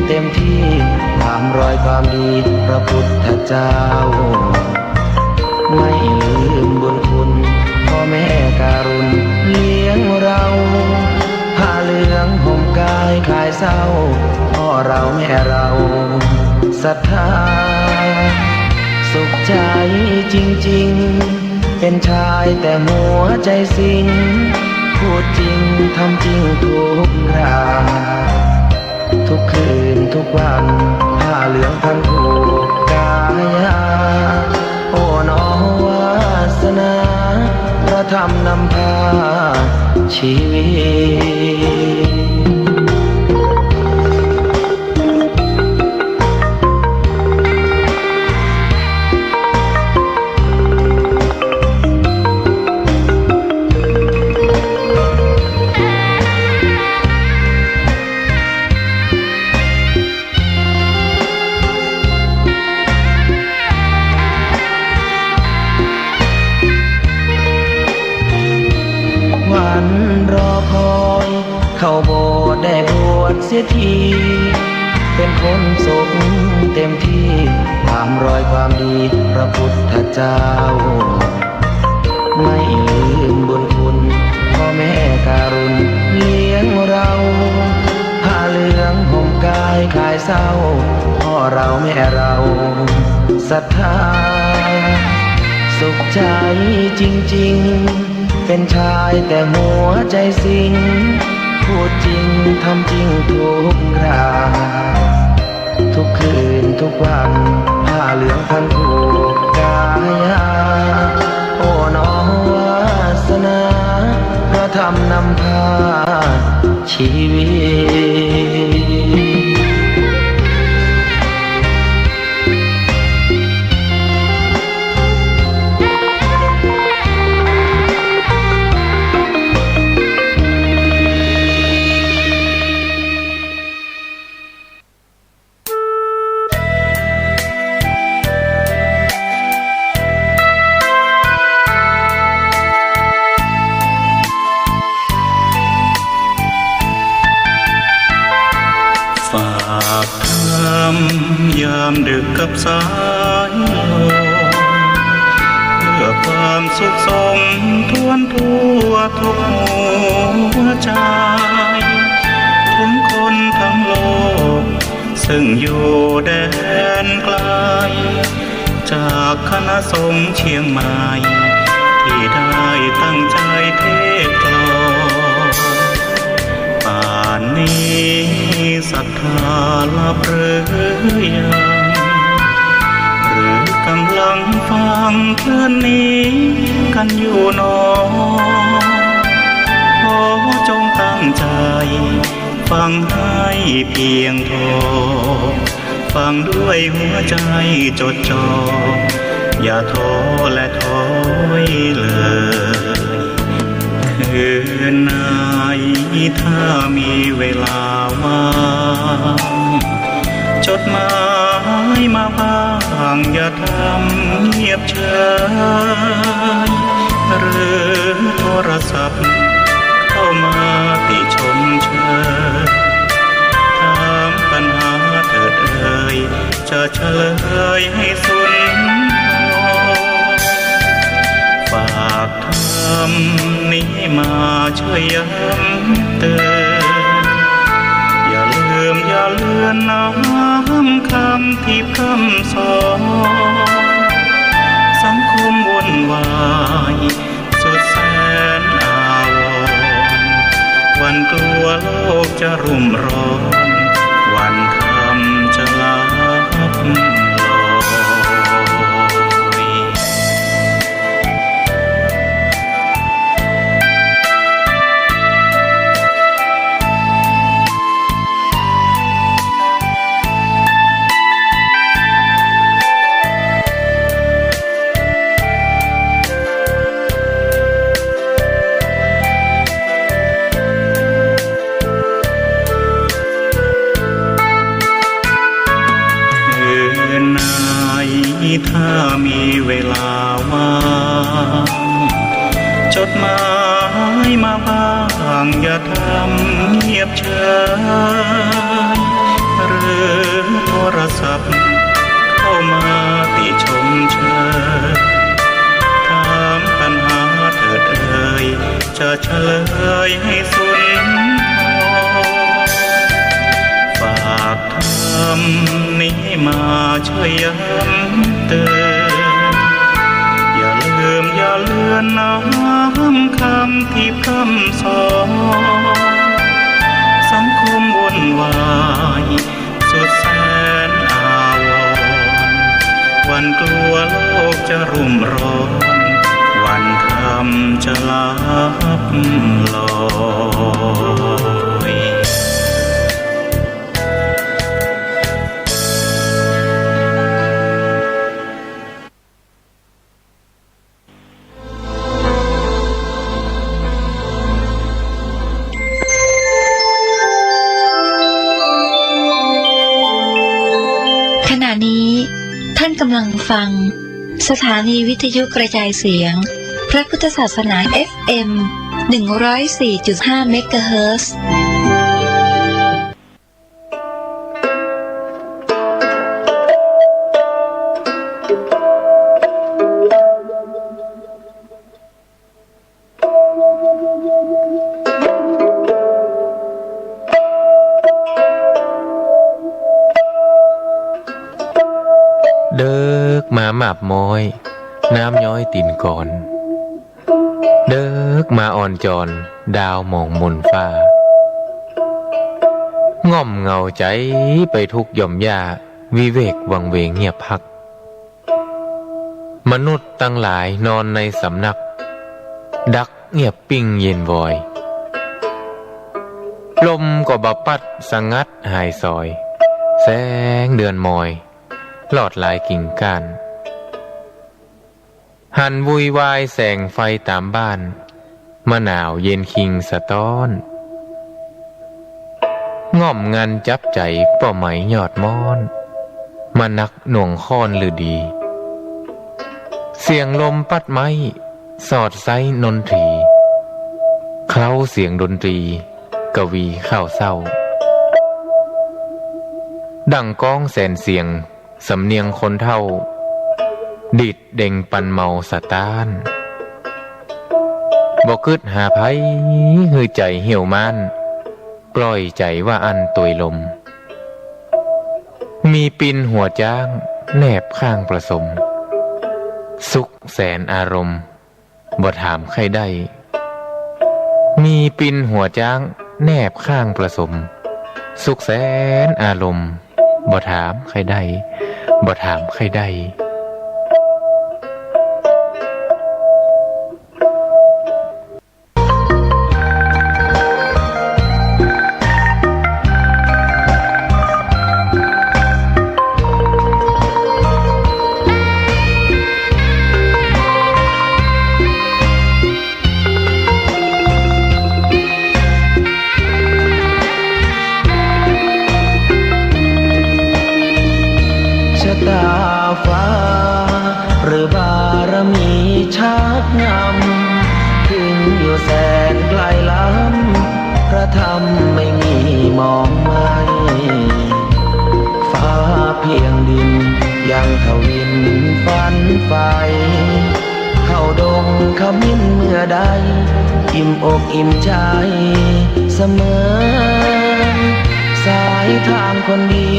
เต็มที่ ตามรอยความดีพระพุทธเจ้า ไม่ลืมบุญคุณพ่อแม่การุณเลี้ยงเรา ผ้าเหลืองห่มกายคลายเศร้า พ่อเราแม่เราศรัทธา สุขใจจริงๆ เป็นชายแต่หัวใจสิง พูดจริงทำจริงทุกครา ทุกคืนทุกวัน ผ้าเหลืองพันผูกกายา โอ้หนอวาสนา พระธรรมนำพาชีวิต วันรอคอย เข้าโบสถ์ได้บวชเสียที เป็นคนสุขเต็มที่ ตามรอยความดีพระพุทธเจ้า ไม่ลืมบุญคุณพ่อแม่การุณเลี้ยงเรา ผ้าเหลืองห่มกายคลายเศร้า พ่อเราแม่เรา ศรัทธา สุขใจจริงๆ เป็นชายแต่หัวใจสิง พูดจริงทำจริงทุกครา ทุกคืนทุกวัน ผ้าเหลืองพันผูกกายา โอ้น้องวาสนา พระธรรมนำพาชีวิต ฝากธรรมยามดึกกับสายลม เพื่อความสุขสมทวนทั่วทุกหัวใจ ถึงคนทั้งโลก ซึ่งอยู่แดนไกล จากคณะสงฆ์เชียงใหม่ ที่ได้ตั้งใจเทศน์กลอน ป่านนี้ศรัทธาหลับหรือยัง หรือกำลังฟังเพลินนี้กันอยู่หนอ ขอจงตั้งใจ ฟังให้เพียงพอ ฟังด้วยหัวใจจดจ่อ อย่าท้อและถอยเลย คืนไหนถ้ามีเวลาว่าง จดหมายมาบ้าง อย่าทำเงียบเฉย หรือโทรศัพท์เข้ามาติชมเชย ถามปัญหาเถิดเอ่ย จะเฉลยให้สุนทร ฝาก ธรรมนี้มาช่วยย้ำเตือน อย่าลืมอย่าเลือนน้อมคำที่พร่ำสอน สังคมวุ่นวายสุดแสนอาวรณ์ หวั่นกลัวโลกจะรุ่มร้อน หวั่นธรรมจะลับลอย คืนไหนถ้ามีเวลาว่าง จดหมายมาบ้าง อย่าทำเงียบเฉย หรือโทรศัพท์เข้ามาติชมเชย ถามปัญหาเถิดเอ่ย จะเฉลยให้สุนทร ฝากธรรมนี้มาช่วยย้ำเตือน อย่าลืมอย่าเลือนน้อมคำที่พร่ำสอน สังคมวุ่นวาย สุดแสนอาวรณ์ หวั่นกลัวโลกจะรุ่มร้อน หวั่นธรรมจะลับลอย ขณะนี้ท่านกำลังฟังสถานีวิทยุกระจายเสียงพระพุทธศาสนา เอฟเอ็ม หนึ่งร้อยสี่จุดห้า เมกะเฮิรตซ์ เดิ็กมามาบม้อย น้ำย้อยตี๋นกอน เดิ็กมาอ่อนจอน ดาวหมองมนฟ้า ง่อมเหงาใจ๋ไปทุกข์ย่อมหญ้า วิเวกวังเวงเงียบฮัก มนุษย์ตังหลายนอนในสำนัก ดักเงียบปิ้งเย็นวอย ลมก็บ่ปัดสงัดหายสอย แสงเดือนมอย ลอดลายกิ่งก้าน หันวุยวายแสงไฟต๋ามบ้าน มาหนาวเย็นคิงสะต๊อน ง่อมงันจับใจ๋ป้อไหมยอดม้อน มาหนักหน่วงค้อนฤดี เสียงลมปัดไม้สอดไซ้นนทรี เคล้าเสียงดนตรี กวีข้าวเศร้า ดั่งกลองแสนเสียง สำเนียงคนเฒ่า ดีดเด่งปันเมาสะต๊าน บ่กึ๊ดหาใผ หื้อใจ๋เหี่ยวม้าน ปล่อยใจ๋ว่าอั้นตวยลม มีปินหัวจ๊าง แนบข้างประสม สุขแสนอารมณ์ บ่ถามใค่ได้ มีปินหัวจ๊าง แนบข้างประสม สุขแสนอารมณ์ บ่ถามใค่ได้ บ่ถามใค่ได้ ชะตาฟ้าหรือบารมีชักนำ ถึงอยู่แสนไกลล้ำ พระธรรมไม่มีมองไม่ ฟ้าเพียงดินยังทวินฝันใฝ่ เข้าดงขมิ้นเมื่อใด อิ่มอกอิ่มใจ๋เสมอ สายทางคนดี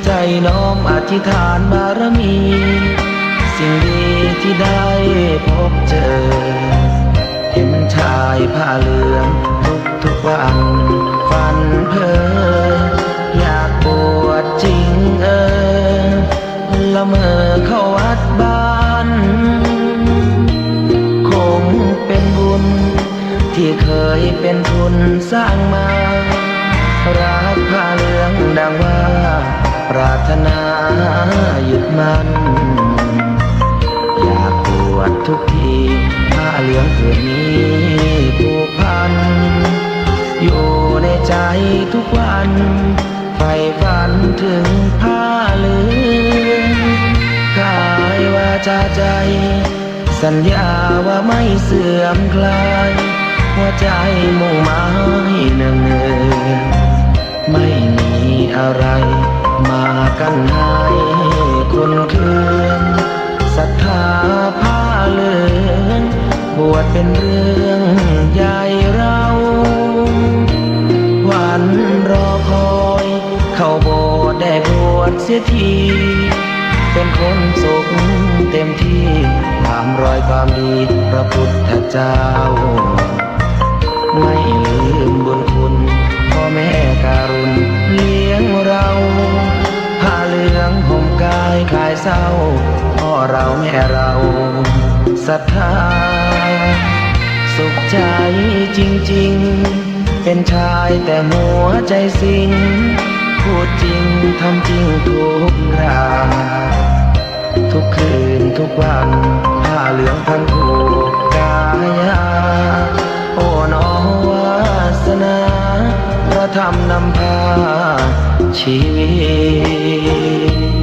ใจ๋น้อมอธิษฐานบารมี สิ่งดีที่ได้พบเจอ เห็นชายผ้าเหลืองทุกๆวัน ฝันเพ้ออยากบวชจริงเออ ละเมอเข้าวัดบ้าน คงเป็นบุญที่เคยเป็นทุนสร้างมา รักผ้าเหลืองดังว่า ปรารถนายึดมั่น อยากบวชทุกที ผ้าเหลืองผืนนี้ผูกพัน อยู่ในใจ๋ทุกวัน ใฝ่ฝันถึงผ้าเหลือง กายวาจาใจ๋ สัญญาว่าไม่เสื่อมคลาย หัวใจ๋มุ่งหมายเนืองๆ ไม่มีอะไรมากั้นให้คลอนเคลือง ศรัทธาผ้าเหลือง บวชเป็นเรื่องใหญ่เรา วันรอคอย เข้าโบสถ์ได้บวชเสียที เป็นคนสุขเต็มที่ ตามรอยความดีพระพุทธเจ้า ไม่ลืมบุญคุณพ่อแม่การุณเลี้ยงเรา ผ้าเหลืองห่มกายคลายเศร้า พ่อเราแม่เราศรัทธา สุขใจ๋จริงๆ เป็นชายแต่หัวใจ๋สิง พูดจริงทำจริงทุกครา ทุกคืนทุกวัน ผ้าเหลืองพันผูกกายา โอ้หนอวาสนา พระธรรมนำพาชีวิต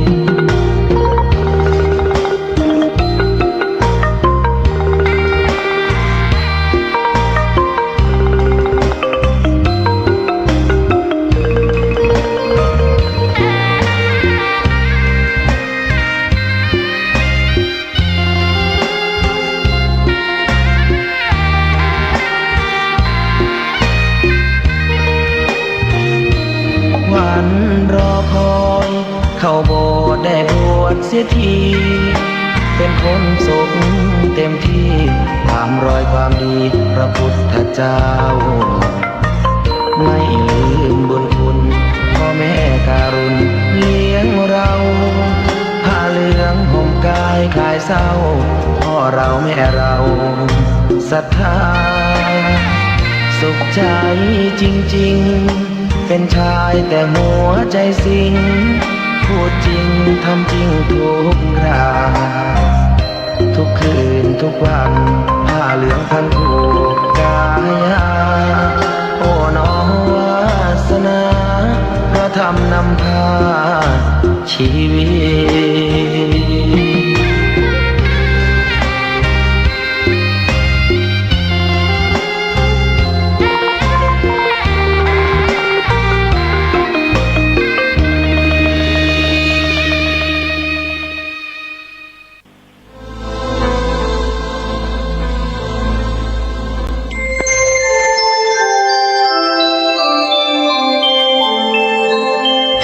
บวชเสียที เป็นคนสุขเต็มที่ ตามรอยความดีพระพุทธเจ้า ไม่ลืมบุญคุณพ่อแม่การุณเลี้ยงเรา ผ้าเหลืองห่มกายคลายเศร้า พ่อเราแม่เราศรัทธา สุขใจจริงๆ เป็นชายแต่หัวใจสิง พูดจริงทำจริงทุกครา ทุกคืนทุกวัน ผ้าเหลืองพันผูกกายา โอ้น้อวาสนา พระธรรมนำพาชีวิต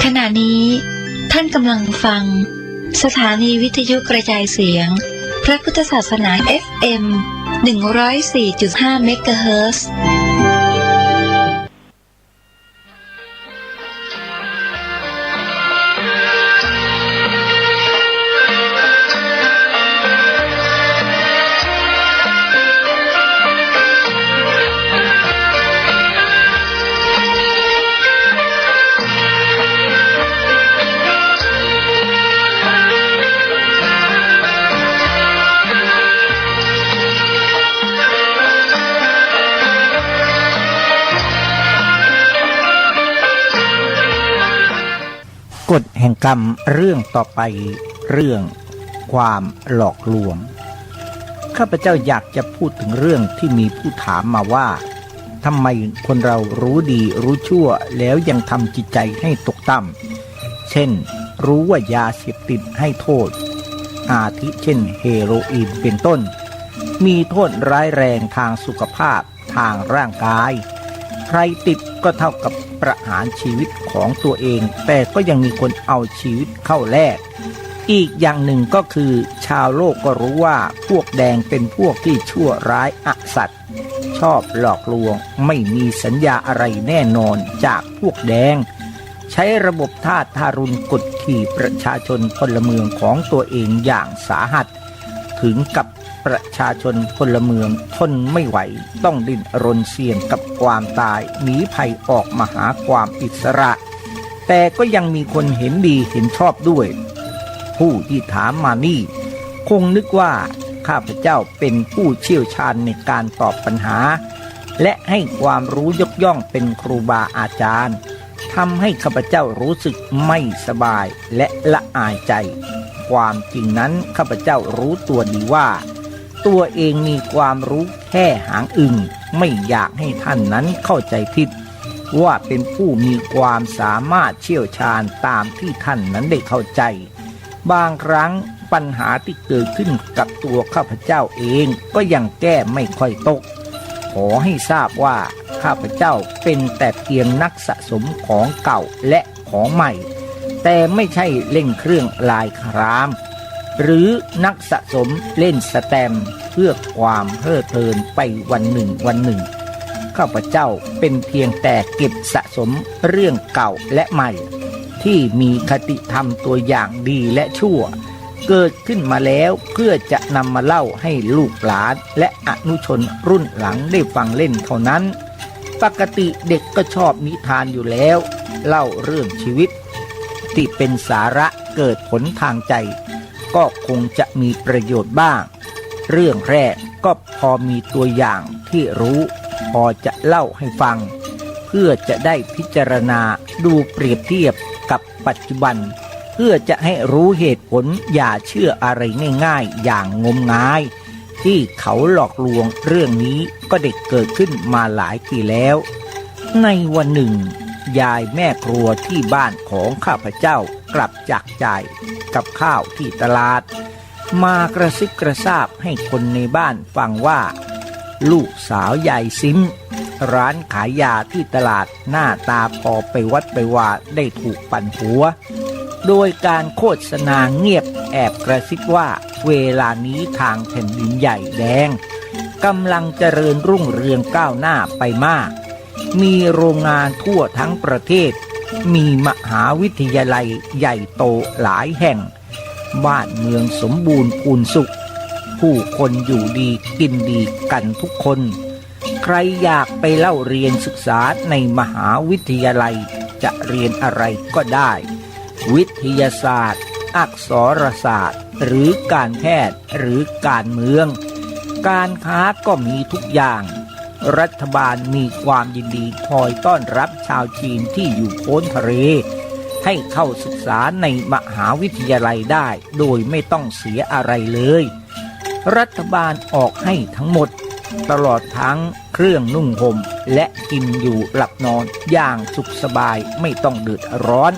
ขณะนี้ท่านกำลังฟังสถานีวิทยุกระจายเสียงพระพุทธศาสนา เอฟเอ็ม หนึ่งร้อยสี่จุดห้า เมกะเฮิรตซ์ กฎแห่งกรรมเรื่องต่อไป เรื่องความหลอกลวง ข้าพเจ้าอยากจะพูดถึงเรื่องที่มีผู้ถามมาว่า ทำไมคนเรารู้ดีรู้ชั่วแล้วยังทำจิตใจให้ตกต่ำ เช่น รู้ว่ายาเสพติดให้โทษ อาทิเช่นเฮโรอีนเป็นต้น มีโทษร้ายแรงทางสุขภาพ ทางร่างกาย ใครติดก็เท่ากับประหารชีวิตของตัวเอง แต่ก็ยังมีคนเอาชีวิตเข้าแลก อีกอย่างหนึ่งก็คือ ชาวโลกก็รู้ว่าพวกแดงเป็นพวกที่ชั่วร้ายอสัตย์ ชอบหลอกลวง ไม่มีสัญญาอะไรแน่นอนจากพวกแดง ใช้ระบบทาสทารุณกดขี่ประชาชนพลเมืองของตัวเองอย่างสาหัส ถึงกับประชาชนพลเมืองทนไม่ไหว ต้องดิ้นรนเสี่ยงกับความตาย หนีภัยออกมาหาความอิสระ แต่ก็ยังมีคนเห็นดีเห็นชอบด้วย ผู้ที่ถามมานี่ คงนึกว่าข้าพเจ้าเป็นผู้เชี่ยวชาญในการตอบปัญหา และให้ความรู้ยกย่องเป็นครูบาอาจารย์ ทำให้ข้าพเจ้ารู้สึกไม่สบายและละอายใจ ความจริงนั้นข้าพเจ้ารู้ตัวดีว่า ตัวเองมีความรู้แค่หางอึ่ง ไม่อยากให้ท่านนั้นเข้าใจผิด ว่าเป็นผู้มีความสามารถเชี่ยวชาญตามที่ท่านนั้นได้เข้าใจ บางครั้งปัญหาที่เกิดขึ้นกับตัวข้าพเจ้าเองก็ยังแก้ไม่ค่อยตก ขอให้ทราบว่าข้าพเจ้าเป็นแต่เพียงนักสะสมของเก่าและของใหม่ แต่ไม่ใช่เล่นเครื่องลายคราม หรือนักสะสมเล่นสแตมป์เพื่อความเพลิดเพลินไปวันหนึ่งวันหนึ่ง ข้าพเจ้าเป็นเพียงแต่เก็บสะสมเรื่องเก่าและใหม่ ที่มีคติธรรมตัวอย่างดีและชั่ว เกิดขึ้นมาแล้วเพื่อจะนำมาเล่าให้ลูกหลานและอนุชนรุ่นหลังได้ฟังเล่นเท่านั้น ปกติเด็กก็ชอบนิทานอยู่แล้ว เล่าเรื่องชีวิตที่เป็นสาระเกิดผลทางใจ ก็คงจะมีประโยชน์บ้าง เรื่องแรกก็พอมีตัวอย่างที่รู้ พอจะเล่าให้ฟัง เพื่อจะได้พิจารณาดูเปรียบเทียบกับปัจจุบัน เพื่อจะให้รู้เหตุผล อย่าเชื่ออะไรง่ายๆ อย่างงมงาย ที่เขาหลอกลวง เรื่องนี้ก็ได้เกิดขึ้นมาหลายปีแล้ว ในวันหนึ่ง ยายแม่ครัวที่บ้านของข้าพเจ้ากลับจากจ่ายกับข้าวที่ตลาด มากระซิบกระซาบให้คนในบ้านฟังว่า ลูกสาวยายซิม ร้านขายยาที่ตลาด หน้าตาพอไปวัดไปวา ได้ถูกปั่นหัว โดยการโฆษณาเงียบแอบกระซิบว่า เวลานี้ทางแผ่นดินใหญ่แดงกำลังเจริญรุ่งเรืองก้าวหน้าไปมาก มีโรงงานทั่วทั้งประเทศ มีมหาวิทยาลัยใหญ่โตหลายแห่ง บ้านเมืองสมบูรณ์พูนสุข ผู้คนอยู่ดีกินดีกันทุกคน ใครอยากไปเล่าเรียนศึกษาในมหาวิทยาลัย จะเรียนอะไรก็ได้ วิทยาศาสตร์ อักษรศาสตร์ หรือการแพทย์ หรือการเมือง การค้าก็มีทุกอย่าง รัฐบาลมีความยินดีคอยต้อนรับชาวจีนที่อยู่โพ้นทะเล ให้เข้าศึกษาในมหาวิทยาลัยได้โดยไม่ต้องเสียอะไรเลย รัฐบาลออกให้ทั้งหมด ตลอดทั้งเครื่องนุ่งห่ม และกินอยู่หลับนอนอย่างสุขสบายไม่ต้องเดือดร้อน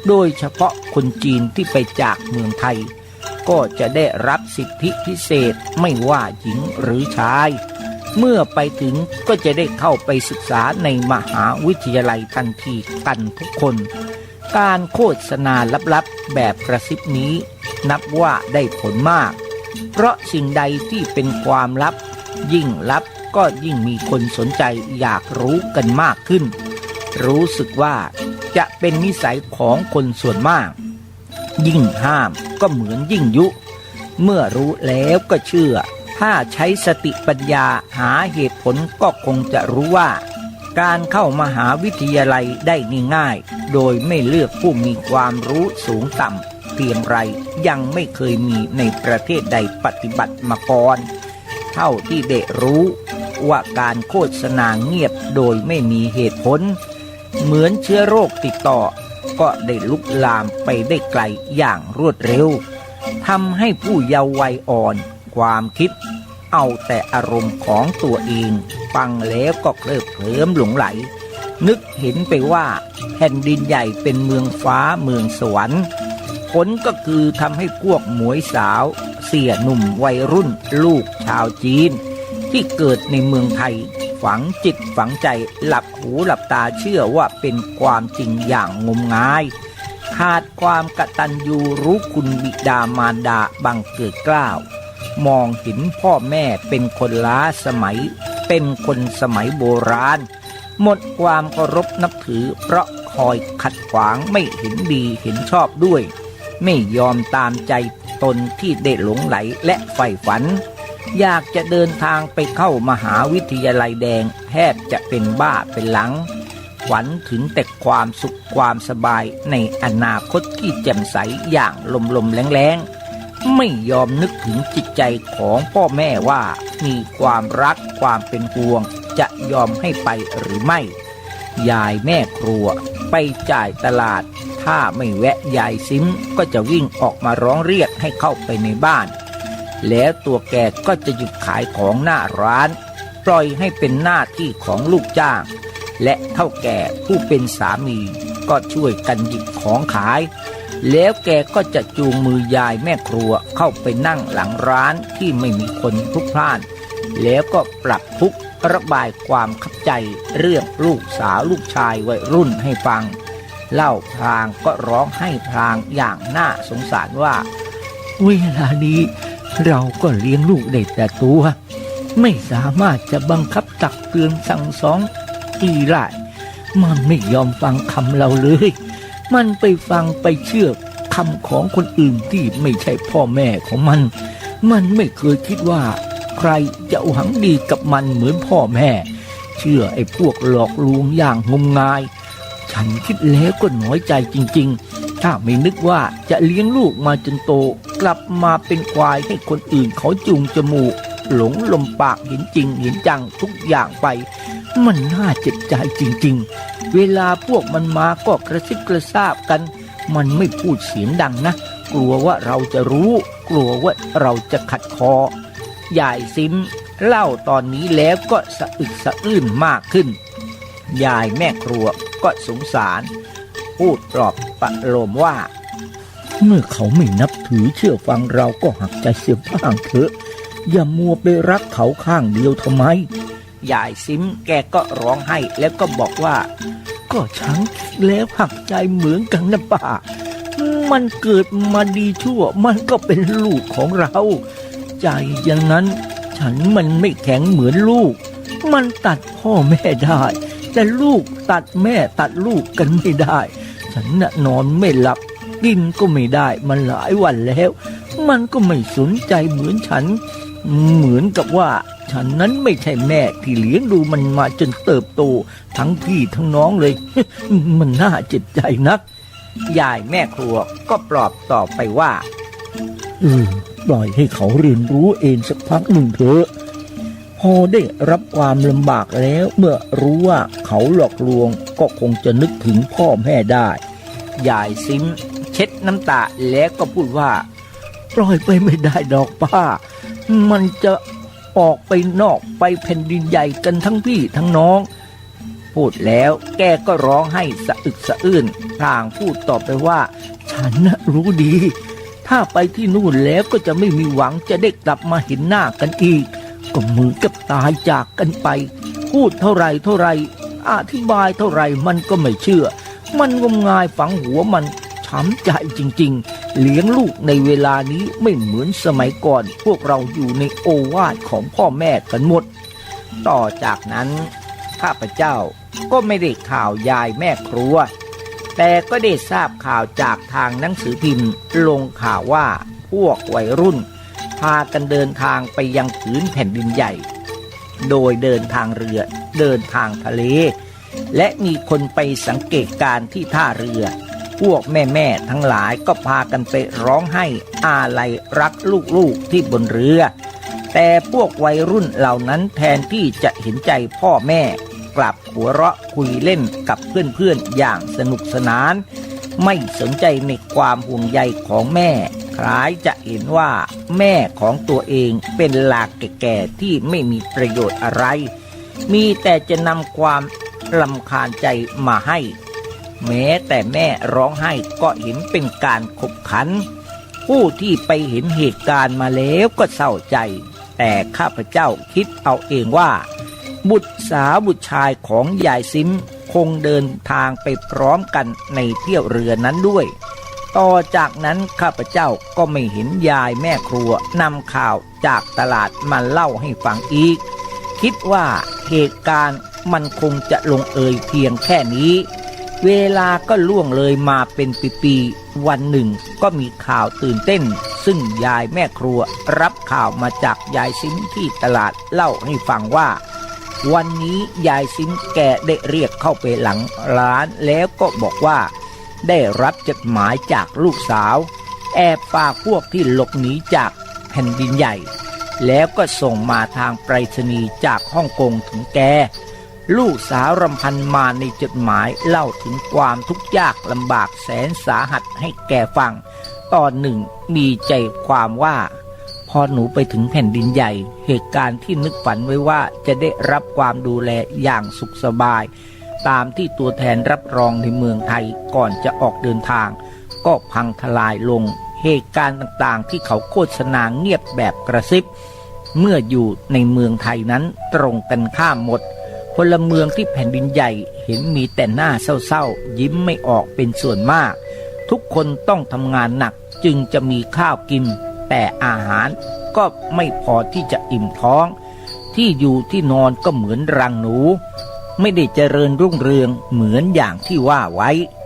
โดยเฉพาะคนจีนที่ไปจากเมืองไทย ก็จะได้รับสิทธิพิเศษไม่ว่าหญิงหรือชาย เมื่อไปถึงก็จะได้เข้าไปศึกษาในมหาวิทยาลัยทันทีกันทุกคน การโฆษณาลับๆแบบกระซิบนี้ นับว่าได้ผลมาก เพราะสิ่งใดที่เป็นความลับ ยิ่งลับก็ยิ่งมีคนสนใจอยากรู้กันมากขึ้น รู้สึกว่าจะเป็นนิสัยของคนส่วนมาก ยิ่งห้ามก็เหมือนยิ่งยุ เมื่อรู้แล้วก็เชื่อ ถ้าใช้สติปัญญาหาเหตุผลก็คงจะรู้ว่า การเข้ามหาวิทยาลัยได้ง่ายๆ โดยไม่เลือกผู้มีความรู้สูงต่ำเพียงไร ยังไม่เคยมีในประเทศใดปฏิบัติมาก่อน เท่าที่ได้รู้ว่าการโฆษณาเงียบโดยไม่มีเหตุผล เหมือนเชื้อโรคติดต่อ ก็ได้ลุกลามไปได้ไกลอย่างรวดเร็ว ทำให้ผู้เยาว์วัยอ่อนความคิด เอาแต่อารมณ์ของตัวเอง ฟังแล้วก็เคลิบเคลิ้มหลงใหล นึกเห็นไปว่าแผ่นดินใหญ่เป็นเมืองฟ้าเมืองสวรรค์ ผลก็คือทำให้พวกหมวยสาว เสี่ยหนุ่มวัยรุ่นลูกชาวจีน ที่เกิดในเมืองไทย ฝังจิตฝังใจ หลับหูหลับตาเชื่อว่าเป็นความจริงอย่างงมงาย ขาดความกตัญญูรู้คุณบิดามารดาบังเกิดเกล้า มองเห็นพ่อแม่เป็นคนล้าสมัย เป็นคนสมัยโบราณ หมดความเคารพนับถือ เพราะคอยขัดขวางไม่เห็นดีเห็นชอบด้วย ไม่ยอมตามใจตนที่ได้หลงใหลและใฝ่ฝัน อยากจะเดินทางไปเข้ามหาวิทยาลัยแดง แทบจะเป็นบ้าเป็นหลัง ฝันถึงแต่ความสุขความสบายในอนาคตที่แจ่มใสอย่างลมๆแล้งๆ ไม่ยอมนึกถึงจิตใจของพ่อแม่ว่ามีความรักความเป็นห่วง จะยอมให้ไปหรือไม่ ยายแม่ครัวไปจ่ายตลาด ถ้าไม่แวะยายซิมก็จะวิ่งออกมาร้องเรียกให้เข้าไปในบ้าน แล้วตัวแกก็จะหยุดขายของหน้าร้าน ปล่อยให้เป็นหน้าที่ของลูกจ้าง และเฒ่าแก่ผู้เป็นสามีก็ช่วยกันหยิบของขาย แล้วแกก็จะจูงมือยายแม่ครัวเข้าไปนั่งหลังร้านที่ไม่มีคนพลุกพล่าน แล้วก็ปรับทุกข์ระบายความคับใจเรื่องลูกสาวลูกชายวัยรุ่นให้ฟัง เล่าพลางก็ร้องไห้พลางอย่างน่าสงสารว่า เวลานี้เราก็เลี้ยงลูกได้แต่ตัว ไม่สามารถจะบังคับตักเตือนสั่งสอนตี้ได้ มันไม่ยอมฟังคำเราเลย มันไปฟังไปเชื่อคำของคนอื่นที่ไม่ใช่พ่อแม่ของมัน มันไม่เคยคิดว่าใครจะหวังดีกับมันเหมือนพ่อแม่ เชื่อไอ้พวกหลอกลวงอย่างงมงาย ฉันคิดแล้วก็น้อยใจจริงๆ ถ้าไม่นึกว่าจะเลี้ยงลูกมาจนโต กลับมาเป็นควายให้คนอื่นเขาจูงจมูก หลงลมปากเห็นจริงเห็นจังทุกอย่างไป มันน่าเจ็บใจจริงๆ เวลาพวกมันมาก็กระซิบกระซาบกัน มันไม่พูดเสียงดังนะ กลัวว่าเราจะรู้ กลัวว่าเราจะขัดคอ ยายซิมเล่าตอนนี้แล้วก็สะอึกสะอื้นมากขึ้น ยายแม่ครัวก็สงสาร พูดปลอบประโลมว่า เมื่อเขาไม่นับถือเชื่อฟังเราก็หักใจเสียบ้างเถอะ อย่ามัวไปรักเขาข้างเดียวทำไม ยายซิมแกก็ร้องไห้แล้วก็บอกว่า ก็ฉันคิดแล้วหักใจเหมือนกันนะป้า มันเกิดมาดีชั่ว มันก็เป็นลูกของเรา ใจ๋อย่างนั้น ฉันมันไม่แข็งเหมือนลูก มันตัดพ่อแม่ได้ แต่ลูกตัดแม่ตัดลูกกันไม่ได้ ฉันน่ะนอนไม่หลับ กินก็ไม่ได้มาหลายวันแล้ว มันก็ไม่สนใจเหมือนฉัน เหมือนกับว่าฉันนั้นไม่ใช่แม่ที่เลี้ยงดูมันมาจนเติบโต ทั้งพี่ทั้งน้องเลย มันน่าเจ็บใจนัก ยายแม่ครัวก็ปลอบตอบไปว่า เออ ปล่อยให้เขาเรียนรู้เองสักพักหนึ่งเถอะ พอได้รับความลำบากแล้ว เมื่อรู้ว่าเขาหลอกลวง ก็คงจะนึกถึงพ่อแม่ได้ ยายซิมเช็ดน้ำตาแล้วก็พูดว่า ปล่อยไปไม่ได้ดอกป้า มันจะออกไปนอกไปแผ่นดินใหญ่กันทั้งพี่ทั้งน้อง พูดแล้วแกก็ร้องไห้สะอึกสะอื้น พลางพูดต่อไปว่า ฉันน่ะรู้ดี ถ้าไปที่นู่นแล้วก็จะไม่มีหวังจะได้กลับมาเห็นหน้ากันอีก ก็เหมือนกับตายจากกันไป พูดเท่าไหร่เท่าไหร่ อธิบายเท่าไหร่มันก็ไม่เชื่อ มันงมงายฝังหัว มันช้ำใจจริงๆ เลี้ยงลูกในเวลานี้ไม่เหมือนสมัยก่อน พวกเราอยู่ในโอวาทของพ่อแม่กันหมด ต่อจากนั้นข้าพเจ้าก็ไม่ได้ข่าวยายแม่ครัว แต่ก็ได้ทราบข่าวจากทางหนังสือพิมพ์ลงข่าวว่า พวกวัยรุ่นพากันเดินทางไปยังผืนแผ่นดินใหญ่ โดยเดินทางเรือ เดินทางทะเล และมีคนไปสังเกตการณ์ที่ท่าเรือ พวกแม่ๆ ทั้งหลายก็พากันไปร้องไห้อาลัยรักลูกๆ ที่บนเรือ แต่พวกวัยรุ่นเหล่านั้นแทนที่จะเห็นใจพ่อแม่ กลับหัวเราะคุยเล่นกับเพื่อนๆ อย่างสนุกสนาน ไม่สนใจในความห่วงใยของแม่ คล้ายจะเห็นว่าแม่ของตัวเองเป็นลาแก่ๆ ที่ไม่มีประโยชน์อะไร มีแต่จะนำความรำคาญใจมาให้ แม้แต่แม่ร้องไห้ก็เห็นเป็นการขบขัน ผู้ที่ไปเห็นเหตุการณ์มาแล้วก็เศร้าใจ แต่ข้าพเจ้าคิดเอาเองว่า บุตรสาวบุตรชายของยายซิมคงเดินทางไปพร้อมกันในเที่ยวเรือนั้นด้วย ต่อจากนั้นข้าพเจ้าก็ไม่เห็นยายแม่ครัวนำข่าวจากตลาดมาเล่าให้ฟังอีก คิดว่าเหตุการณ์มันคงจะลงเอยเพียงแค่นี้ เวลาก็ล่วงเลยมาเป็นปีๆ วันหนึ่งก็มีข่าวตื่นเต้น ซึ่งยายแม่ครัวรับข่าวมาจากยายซิมที่ตลาดเล่าให้ฟังว่า วันนี้ยายซิมแกได้เรียกเข้าไปหลังร้านแล้วก็บอกว่า ได้รับจดหมายจากลูกสาว แอบฝากพวกที่หลบหนีจากแผ่นดินใหญ่ แล้วก็ส่งมาทางไปรษณีย์จากฮ่องกงถึงแก ลูกสาวรำพันมาในจดหมายเล่าถึงความทุกข์ยากลำบากแสนสาหัสให้แกฟัง ตอนหนึ่งมีใจความว่า พอหนูไปถึงแผ่นดินใหญ่ เหตุการณ์ที่นึกฝันไว้ว่าจะได้รับความดูแลอย่างสุขสบาย ตามที่ตัวแทนรับรองในเมืองไทยก่อนจะออกเดินทาง ก็พังทลายลง เหตุการณ์ต่างๆ ที่เขาโฆษณาเงียบแบบกระซิบ เมื่ออยู่ในเมืองไทยนั้นตรงกันข้ามหมด พลเมืองที่แผ่นดินใหญ่เห็นมีแต่หน้าเศร้าๆ ยิ้มไม่ออกเป็นส่วนมาก ทุกคนต้องทำงานหนักจึงจะมีข้าวกิน แต่อาหารก็ไม่พอที่จะอิ่มท้อง ที่อยู่ที่นอนก็เหมือนรังหนู ไม่ได้เจริญรุ่งเรืองเหมือนอย่างที่ว่าไว้